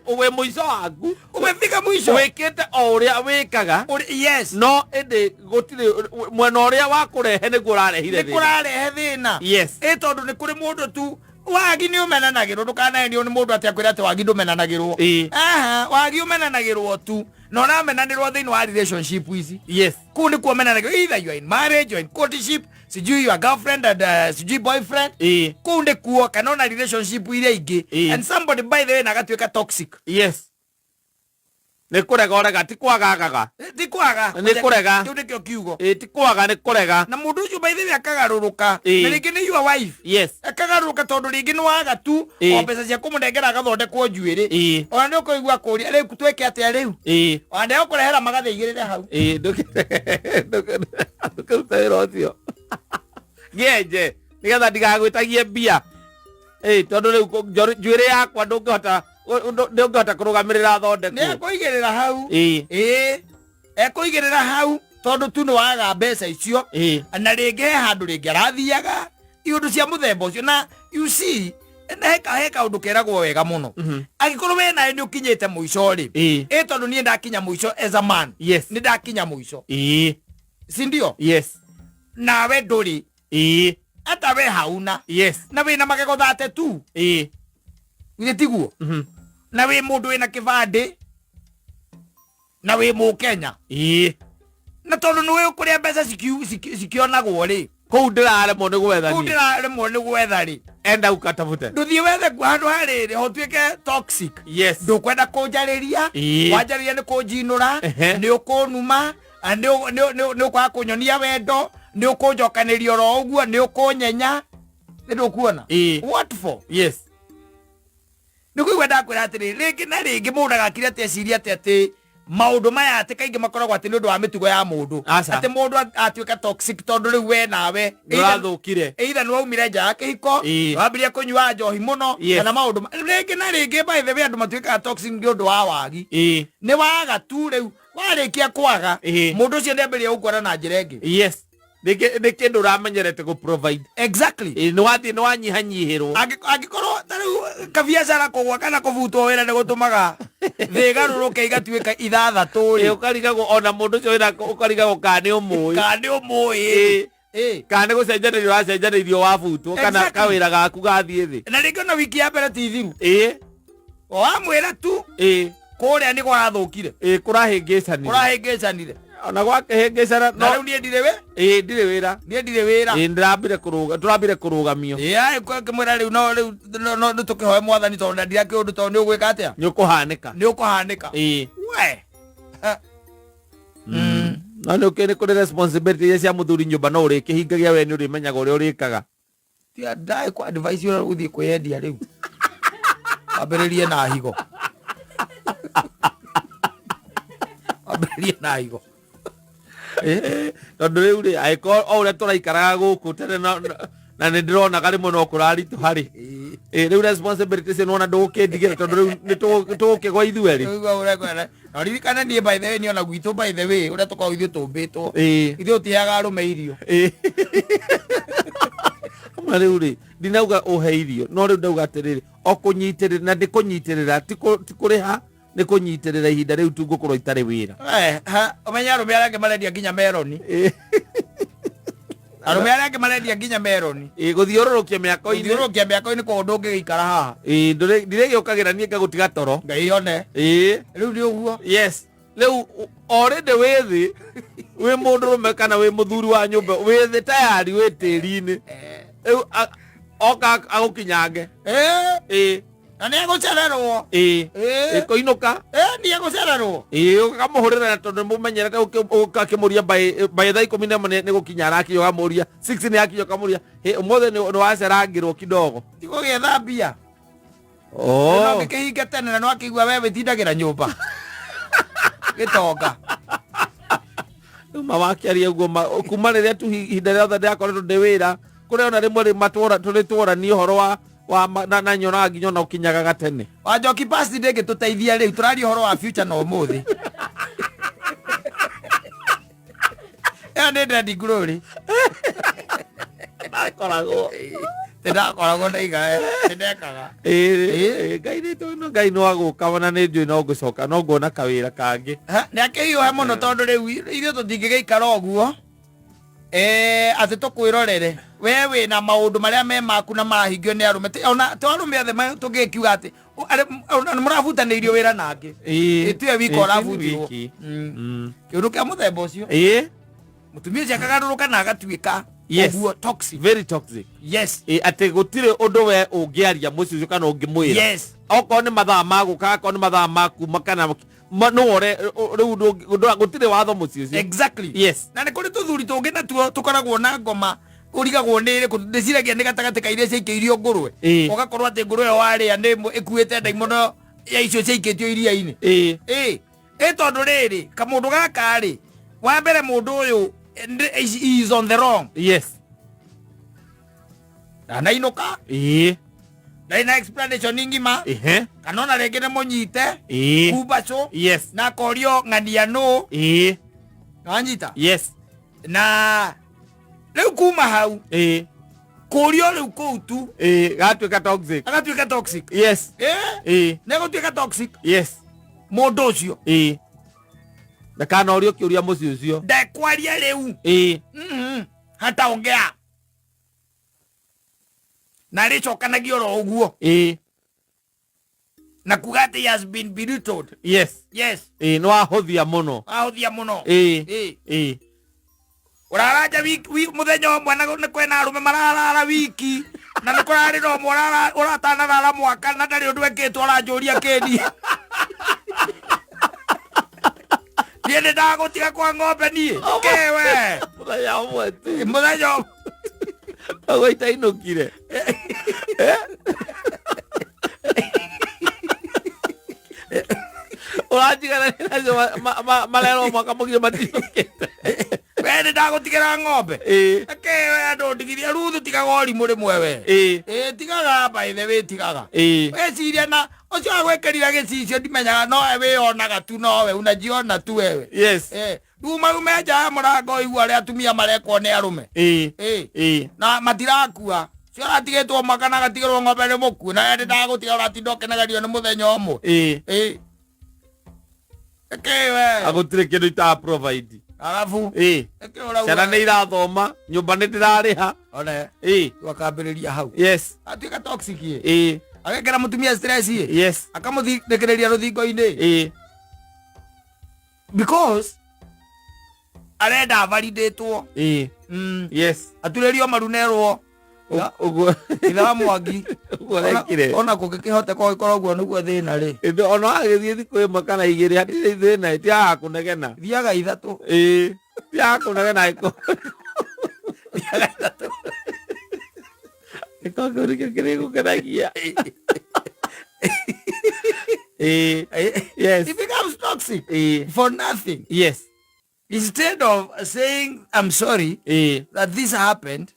wĩ mũico waku. Umefika mwisho. Wĩkĩte o ũrĩa wĩkaga. Yes. No ĩndĩ gũtirĩ mwena ũrĩa wa kũrehe nĩguo ũrarehire thĩna. Nĩ kũrarehe thĩna. Yes. Tondũ nĩ kũrĩ mũndũ tu wagi nĩ ũmenanagĩrwo, ndũkanaenio nĩ mũndũ atĩ akwĩre atĩ wagi ndũmenanagĩrwo. Aha, wagi ũmenanagĩrwo tu. Na ũramenanĩrwo thĩinĩ wa relationship ici. Yes. Kũu nĩkuo ũmenanagĩrwo. Either you are in marriage, you are in courtship, sijui your girlfriend and sijui boyfriend. Kũu nĩkuo kana ona relationship iria ingĩ. And somebody by the way na agatuĩka toxic. Yes. Nĩ kũrega ũrega, ti kwaga agaga. Ti kwaga. Nĩ kũrega. Kĩu nĩkĩo kiugo. Ti kwaga, nĩ kũrega. Na mũndũ ũcio by the way akagarũrũka. Na rĩngĩ nĩ your wife. Yes. Akagarũrũka tondũ rĩngĩ nĩ waga tu o mbeca cia kũmũnengera agathondekwo njuĩrĩ. Ona nĩ ũkũigua kũria rĩu twĩke atĩa rĩu? Ona ndegũkũrehera magathĩ igĩrĩre hau. Ndũkĩruta wĩra ũcio. Ngĩenje nĩgetha ndigagwĩtagie mbia. Ĩ tondũ rĩu njuĩrĩ yakwa ndũngĩhota ndũngĩhota kũrũgamĩrĩra Nĩ thondekwo. ekũigĩrĩra hau. Ĩ. Ĩĩ, ekũigĩrĩra hau tondũ tu nĩ waga mbeca icio. Ĩ. Na rĩngĩ he handũ rĩngĩ arathiaga iũndũ cia mũthemba ũcio, na you see, na he kaũndũ keragwo wega mũno. Angĩkorwo we nawe nĩ ũkinyĩte mũico rĩ, Ĩ. ĩ tondũ niĩ ndakinya mũico as a man, Yes. nĩ ndakinya mũico, Ĩ. si ndio? Yes. Nawe ndũrĩ. Ĩ. Ata we hauna. Yes. Na wĩna magego thate tu. Ĩ. Githĩ tiguo? Na wĩ mũndũ wĩna kĩbandĩ na wĩ mũkenya. Ĩ. Na tondũ nĩ kũrĩa mbeca cikĩonagwo rĩ, Kũu ndĩraremwo nĩ gwetha kũu niĩ. ndĩraremwo nĩ gwetha rĩ, Enda ukatafute. Ndũthiĩ wethe kuo handũ harĩrĩ hotuĩke toxic. Yes. Ndũkwenda kũnjarĩria. Ĩĩ. Wanjarĩria nĩ kũnjinũra. Ehe. Nĩ ũkũnuma, nĩ ũkwaga kũnyonia wendo, nĩ ũkũnjokanĩria oro ũguo, nĩ ũkũnyenya, nĩ ndũkuona. Ĩĩ. What for? Yes. Nĩ kũigua ndakwĩra atĩrĩ, rĩngĩ na rĩngĩ mũndũ agakire atĩ eciria atĩ maũndũ maya atĩ kaingĩ makoragwo atĩ nĩ ũndũ wa mĩtugo ya mũndũ. Aca. Atĩ mũndũ atuĩka toxic tondũ rĩu we nawe Nĩũrathũkire. Either nĩ waumire nja ya kĩhiko, Ĩĩ. wambirie kũnyua njohi mũno, Yes. kana maũndũ rĩngĩ na rĩngĩ, by the way, andũ matuĩkaga toxic nĩ ũndũ wa wagi. Ĩĩ. Nĩ waga tu, rĩu warĩkia kwaga, Ĩĩ. mũndũ ũcio nĩ ambĩrĩria gũkuona na njĩra ĩngĩ. Yes. Nĩ kĩndũ ũramenyerete gũ provide. Exactly. Ĩĩ, nĩ wathiĩ nĩ wanyihanyihĩrwo. Angĩkorwo ta rĩu kabiacara kũgwa kana kũbutwo wĩra nĩ gũtũmaga thĩ ĩgarũrũke igatuĩka ithathatũ Ĩĩ, rĩ, ũkarigagwo ona mũndũ ũcio wĩra ũkarigagwo kana nĩ ũmũĩ. Kana nĩ ũmũĩ. Ĩĩ. Ĩĩ. Kana nĩ gũcenjanĩrio ũracenjanĩirio wabutwo kana Exactly. kawĩra gaku gathiĩ thĩ. Na rĩngĩ ona wiki ya mbere ti thiru. Ĩĩ. Wamwĩra tu Ĩĩ. kũrĩa nĩ kũrathũkire. Ĩĩ, kũrahĩngĩcanire. Kũrahĩngĩcanire. Ona gwakĩhĩngĩcana Na no rĩu niĩ ndirĩ wĩ Ĩĩ, ndirĩ wĩra. Niĩ ndirĩ wĩra. Ĩĩ, ndĩrambire kũrũga, tũrambire kũrũgamio. Ĩĩ, ngĩmwĩra rĩu no rĩu no nĩ tũkĩhoe mwathani tondũ na ndirakĩũndũ tondũ nĩ ũgwĩka atĩa? Nĩ ũkũhanĩka. Nĩ ũkũhanĩka. Ĩĩ. We. No nĩ ũkĩ nĩ kũrĩ responsibility iria cia mũthuri nyũmba no ũrĩkĩhingagia we nĩ ũrĩmenyaga ũrĩa ũrĩkaga. Tia ndaĩ kwa advice ũrĩa ũthiĩ kwĩyendia rĩu. Wambĩrĩrie na higo. Wambĩrĩrie na higo. Tondũ rĩu rĩ, angĩkorwo o ũrĩa tũraikaraga gũkũ tene na nĩ ndĩronaga rĩmwe no kũraritũha rĩ. Ĩĩ, rĩu responsibility icio nĩwona ndũgũkĩndigĩra tondũ rĩu nĩ tũgũkĩgwa ithuerĩ. Rĩu ũrĩa kwenda. Na ũririkane niĩ by the way niĩ ona gwitũ by the way ũrĩa tũkoragwo ithuĩ tũmbĩtwo. Ĩĩ. Ithuĩ tũtiheaga arũme irio. Ĩĩ. Ma rĩu rĩ, ndinauga ũhe irio, no rĩu ndauga atĩrĩrĩ, o kũnyitĩrĩra, na ndĩ kũnyitĩrĩra, ti kũrĩha, nĩ kũnyitĩrĩra ihinda rĩu tu ngũkorwo itarĩ wĩra. Eh, ha, ũmenye arũme arĩa angĩ marendia nginya meroni. Ĩĩ. Arũme arĩa angĩ marendia nginya meroni. Ĩĩ, gũthiũrũrũkia mĩako-inĩ. Gũthiũrũrũkia mĩako-inĩ koguo ndũngĩgĩikara haha. Ĩĩ, ndirĩgĩũkagĩra niĩ ngagũtiga toro. Ngai one. Ĩĩ. Rĩu nĩ ũguo. Yes. Rĩu already wĩ thĩ, wĩ mũndũrũme kana wĩ mũthuri wa nyũmba, wĩ thĩ tayari wĩ tĩri-inĩ. Rĩu oka agũkinyange. Eh. Ĩĩ. Na nĩ egũcererwo. Ĩĩ. Ĩĩ. Ĩĩ, kũinũka. Ĩĩ, nĩ egũcererwo. Ĩĩ, ũkamũhũrĩra na tondũ nĩmũmenyerete ũkakĩmũria by thaa 11 nĩ gũkinya arakinya, ũkamũria 6 nĩ akinya, ũkamũria, hĩ, ũmũthĩ nĩ wacerangĩrwo kidogo. Ti gũgĩetha mbia. Oh. No ngĩkĩhinga tene na nĩwakĩigua we wĩtindagĩra nyũmba. Gĩtonga. Rĩu ma wakĩaria ũguo kuma rĩrĩa tu ihinda rĩothe ndĩrakoretwo ndĩ wĩra, kũrĩa ona rĩmwe rĩ matwora, tũrĩ tworanie ũhoro wa na nyonaga nginya ona ũkinyaga gatene. Wanjoki past ndĩngĩtũteithia rĩu, tũraria ũhoro wa future na ũmũthĩ. Ĩyo nĩ Daddy Glory. Ndakoragwo. Nĩndakoragwo ndaiga, nĩndekaga. Ĩĩ, ĩĩ, Ngai nĩ tondũ no Ngai no agũka ona nĩ njũĩ no ngũcoka, no nguona kawĩra kangĩ. Ha, nĩ akĩhiũhe mũno tondũ rĩu ithuĩ tũtingĩgĩikara ũguo. Atĩ tũkwĩrorere. We wĩna maũndũ marĩa me maku na marahingio nĩ arũme. Ti, ona to arũme othe tũngĩkiuga atĩ, ona nĩ mũrabutanĩirio wĩra nangĩ. Ĩĩ. Ĩ, tiwe wika Ĩĩ, ti ũrabutirwo. wiki. Kĩũndũ kĩa mũthemba ũcio. Ĩĩ. Mũtumia ũcio akagarũrũka na agatuĩka Yes. ũguo toxic. Very toxic. Yes. Ĩĩ, atĩ gũtirĩ ũndũ we ũngĩaria mũciĩ ũcio kana ũngĩmwĩra. Yes. Okorwo nĩ mathaa ma gũka, okorwo nĩ mathaa ma kuma kana no ore, rĩu gũtirĩ watho mũciĩ ũcio. Exactly. Yes. Na nĩ kũrĩ tũthuri tũngĩ natuo tũkoragwo na ngoma ũrigagwo nĩ ĩrĩkũ, ndĩciragia nĩ gatagatĩ ka iria ciaikĩirio ngũrwe. Ĩĩ. Ũgakorwo atĩ ngũrwe ĩyo warĩa nĩ ĩmwe ĩkuĩte ndaimono ya icio ciaikĩtio iria-inĩ. Ĩĩ. Ĩĩ. Ĩĩ, tondũ rĩrĩ, kamũndũ gaka rĩ, wa mbere mũndũ ũyũ, he is on the wrong. Yes. Ndanainũka. Ndarĩ na explanation ng'ima. Kana ona rĩngĩ nĩ mũnyite. Kumbacũ. Na akorio ng'ania nũ. Wanyita? Na rĩu kuma hau. Kũrio rĩu kũu tu. Gatuĩka toxic. Agatuĩka toxic. Nĩegũtuĩka toxic. Mũndũ ũcio. Ndakanorio kĩũria mũciĩ ũcio. Ndekwaria rĩu. Hataongea. Na rĩcokanagia oro ũguo. Na kuga atĩ he has been belittled. Yes. Nĩ wahũthia mũno. Wahũthia mũno. Ũraranja wiki, mũthenya ũmwe na nĩ kwĩna arũme mararara wiki na nĩ kũrarĩ na ũmwe ũratanarara mwaka na ndarĩ ũndũ ekĩtwo ũranjũria kĩni. Niĩ nĩ ndagũtiga kwa ng'ombe niĩ. Kĩwe. Mũthenya ũmwe tu. Mũthenya ũmwe. Ũguo itainũkire. Ũranjiganania nacio marerwo mwaka mũgima matinũkĩte. We nĩ ndagũtigĩra ng'ombe. Kĩwe andũ ndigithia Ruthu tigaga ũrimũ rĩmwe we. Tigaga by the way tigaga. Weciria na ũcio agwĩkĩrire gĩcicio ndimenyaga nowe wĩyonaga tu nowe unajiona tu wewe. Rĩu maume nja ya mũrango ũigua ũrĩa atumia marekwo nĩ arũme. Na matirakua. Cio ũratigĩtwo mwaka na agatigĩrwo ng'ombe nĩ mũkuũ na we ndagũtiga ũratinda ũkenegerio nĩ mũthenya ũmwe. Ĩkĩ we. Gũtirĩ kĩndũ ita provide. Arabu. Ĩkĩ ũrauga? Ciana nĩ irathoma, nyũmba nĩ ndĩrarĩha. One. Twakambĩrĩria hau. Atuĩka toxic ĩ. Agekĩra mũtumia stress ĩ. Akamũthikĩrĩria rũthingo-inĩ. Because arenda validatwo. Aturĩrio maru nerwo. Ũguo. Ithe wa Mwangi. Ũguo arekire. Ona kũngĩkĩhoteka gũgĩkorwo ũguo nĩguo thĩna rĩ. Ĩndĩ ona wagĩthiĩ thikũ ĩmwe kana igĩrĩ hatirĩ thĩna, tiaga kũnegena. Thiaga ithatũ. Tiaga kũnegena ĩko. Thiaga ithatũ. Ĩko kĩu nĩkĩo kĩrĩgũkenagia. It becomes toxic. For nothing. Instead of saying I'm sorry that this happened,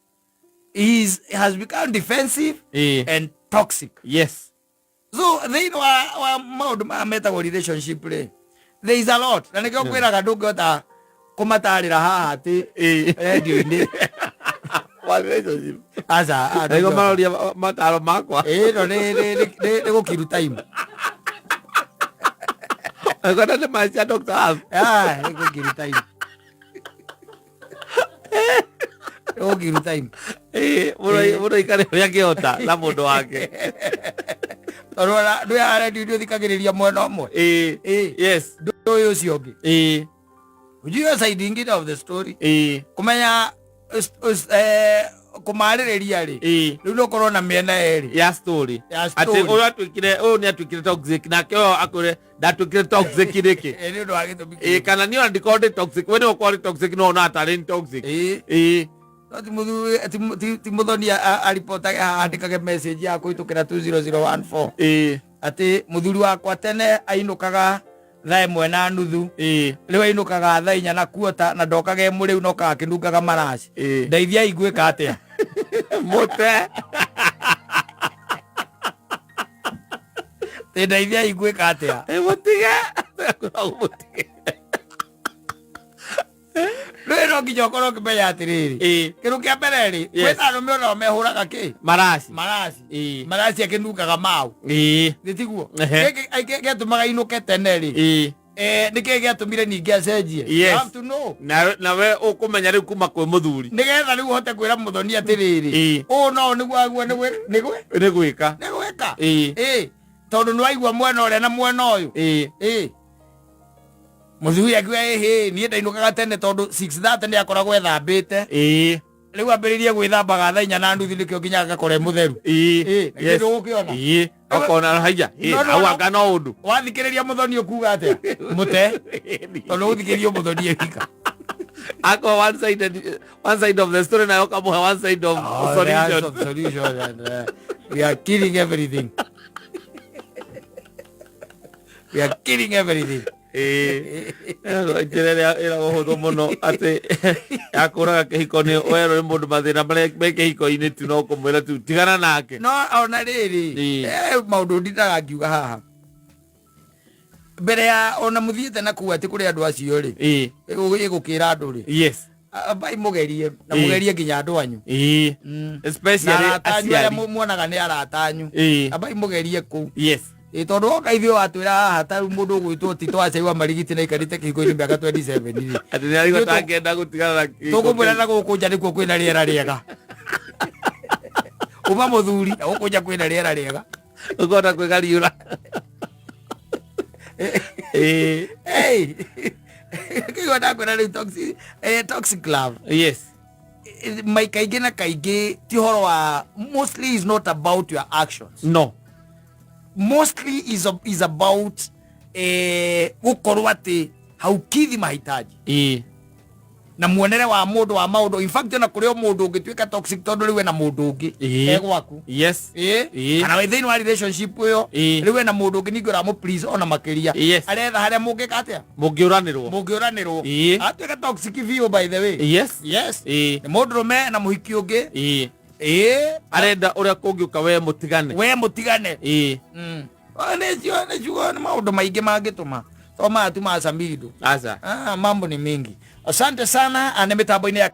he has become defensive and toxic. So thĩinĩ wa maũndũ maya metagwo relationship rĩ, there is a lot. Na nĩkĩo kwĩraga ndũngĩhota kũmatarĩra haha atĩ radio-inĩ. Wa relationship. Aca, Nĩguo ndũngĩhota. maroria mataro makwa. No nĩ gũkiru time. Angĩkorwo nĩ ma cia Dr. Alf. Nĩ gũkiru time. Nĩ gũkiru time. Mũndũ aikare ũrĩa angĩhota na mũndũ wake. Tondũ ona ndũ ya radio ndũthikagĩrĩria mwena ũmwe. Ndũ ũyũ ũcio ũngĩ. Ujue side ingĩ of the story. Kũmenya kũmarĩrĩria rĩ. Rĩu nĩ ũkorwo na mĩena ĩrĩ. Ya story. Ya Atĩ story. ũyũ atuĩkire, ũyũ nĩ atuĩkire toxic, nake ũyũ akwĩre ndatuĩkire toxic nĩkĩ? Nĩ ũndũ wa gĩtũmi kĩrĩkũ? Kana niĩ ona ndikorwo ndĩ toxic, we nĩwe ũkorwo ũrĩ toxic no ona atarĩ nĩ toxic. No ti mũthuri, ti mũ-, ti, ti mũthoni aripotage, andĩkage message ya kũhĩtũkĩra 20014. Atĩ mũthuri wakwa tene ainũkaga thaa ĩmwe na nuthu. Rĩu ainũkaga thaa inya na kuota na ndokaga ĩ mũrĩu no kaga akĩnungaga maraci. Ndeithiai ngwĩka atĩa? Mũte. Ĩ ndeithiai ngwĩka atĩa? Mũtige. Mũtige. Rĩu no nginya ũkorwo ũkĩmenya atĩrĩrĩ. Kĩndũ kĩa mbere rĩ, kwĩna arũme onao mehũraga kĩ? Maraci. Maraci. Maraci akĩnungaga mau. Nĩ tiguo? Gĩkĩ gĩatũmaga inũke tene rĩ. Nĩkĩ gĩatũmire ningĩ acenjie? You have to know. Na we ũkũmenya rĩu kuma kwĩ mũthuri. Nĩgetha rĩu ũhote kwĩra mũthoni atĩrĩrĩ. Ũũ no nĩguo aguo nĩ nĩ Nĩ gwĩka. Nĩ gwĩka. Tondũ nĩ waigua mwena ũrĩa na mwena ũyũ. Mũthuri akiuga, ĩhĩ, niĩ ndainũkaga tene tondũ 6:30 nĩ akoragwo ethambĩte. Rĩu ambĩrĩrie gwĩthambaga thaa inya na nuthu nĩkĩo nginya agakora e mũtheru. Na kĩndũ ũgũkĩona. Okona haiya. No, no, Hau no. anga no ũndũ. Wathikĩrĩria mũthoni ũkuga atĩa? Mũte. Tondũ ũgũthikĩrĩria mũthoni ewika. Ako one side, one side of the story na yoka muhe one side of Oh, the solution. of solution and we are killing everything. We are killing everything. Ĩĩ. Njĩra ĩrĩa ĩragwo hũthũ mũno atĩ ya kũraga kĩhiko nĩ werwo nĩ mũndũ mathĩna marĩa me kĩhiko-inĩ tu no kũmwĩra tu tigana nake. No ona rĩrĩ, Ĩĩ. Maũndũ ndindaga ngiuga haha mbere ya ona mũthiĩte na kuu atĩ kũrĩ andũ acio rĩ, Ĩĩ. ĩgũkĩra andũ rĩ, Yes. ambai mũgerie na Ĩĩ. mũgerie nginya andũ anyu. Ĩĩ. Na Especially arata anyu arĩa aciari. muonaga nĩ arata anyu, Ĩĩ. ambai mũgerie kũu. Yes. Ĩ tondũ woka ithuĩ watwĩra haha ta rĩu mũndũ ũgwĩtwo Tito Acai wa Marigiti na aikarĩte kĩhiko-inĩ mĩaka 27 rĩ, Atĩ nĩ arigwo Ithuĩ tangĩenda gũtigana na kĩhiko tũkũmwĩra kĩu. na gũkũ nja nĩkuo kwĩna rĩera rĩega. Uma mũthuri na gũkũ nja kwĩna rĩera rĩega. Ũkona kwĩgariũra. Ĩĩ. Hey! Kĩigua ndakwĩra rĩu toxic, toxic love. Yes. Mai kaingĩ na kaingĩ ti ũhoro wa, mostly is not about your actions. No. Mostly is about gũkorwo atĩ haukidhi mahitaji. Ĩĩ. Na muonere wa mũndũ wa maũndũ. In fact, ona kũrĩ o mũndũ ũngĩtuĩka toxic tondũ rĩu ena mũndũ ũngĩ Ĩĩ. e gwaku. Yes. Ĩĩ. Ĩĩ. Kana wĩ thĩinĩ wa relationship ĩyo, Ĩĩ. rĩu ena mũndũ ũngĩ ningĩ ũramũ please ona makĩria. Yes. Aretha harĩa mũngĩka atĩa? Mũngĩũranĩrwo. Mũngĩũranĩrwo. Ĩĩ. Atuĩka toxic biũ, by the way. Yes. Yes. Ĩĩ. Nĩ mũndũrũme na mũhiki ũngĩ. Ĩĩ. Ĩĩ. Arenda ũrĩa kũngĩũka we mũtigane. We mũtigane. Ĩĩ. Nĩcio nĩ ciugo, nĩ maũndũ maingĩ mangĩtũma to maya tu ma Samido. Aca. Ah, mambo ni mingi. Asante sana, nĩ mĩtambo-inĩ ya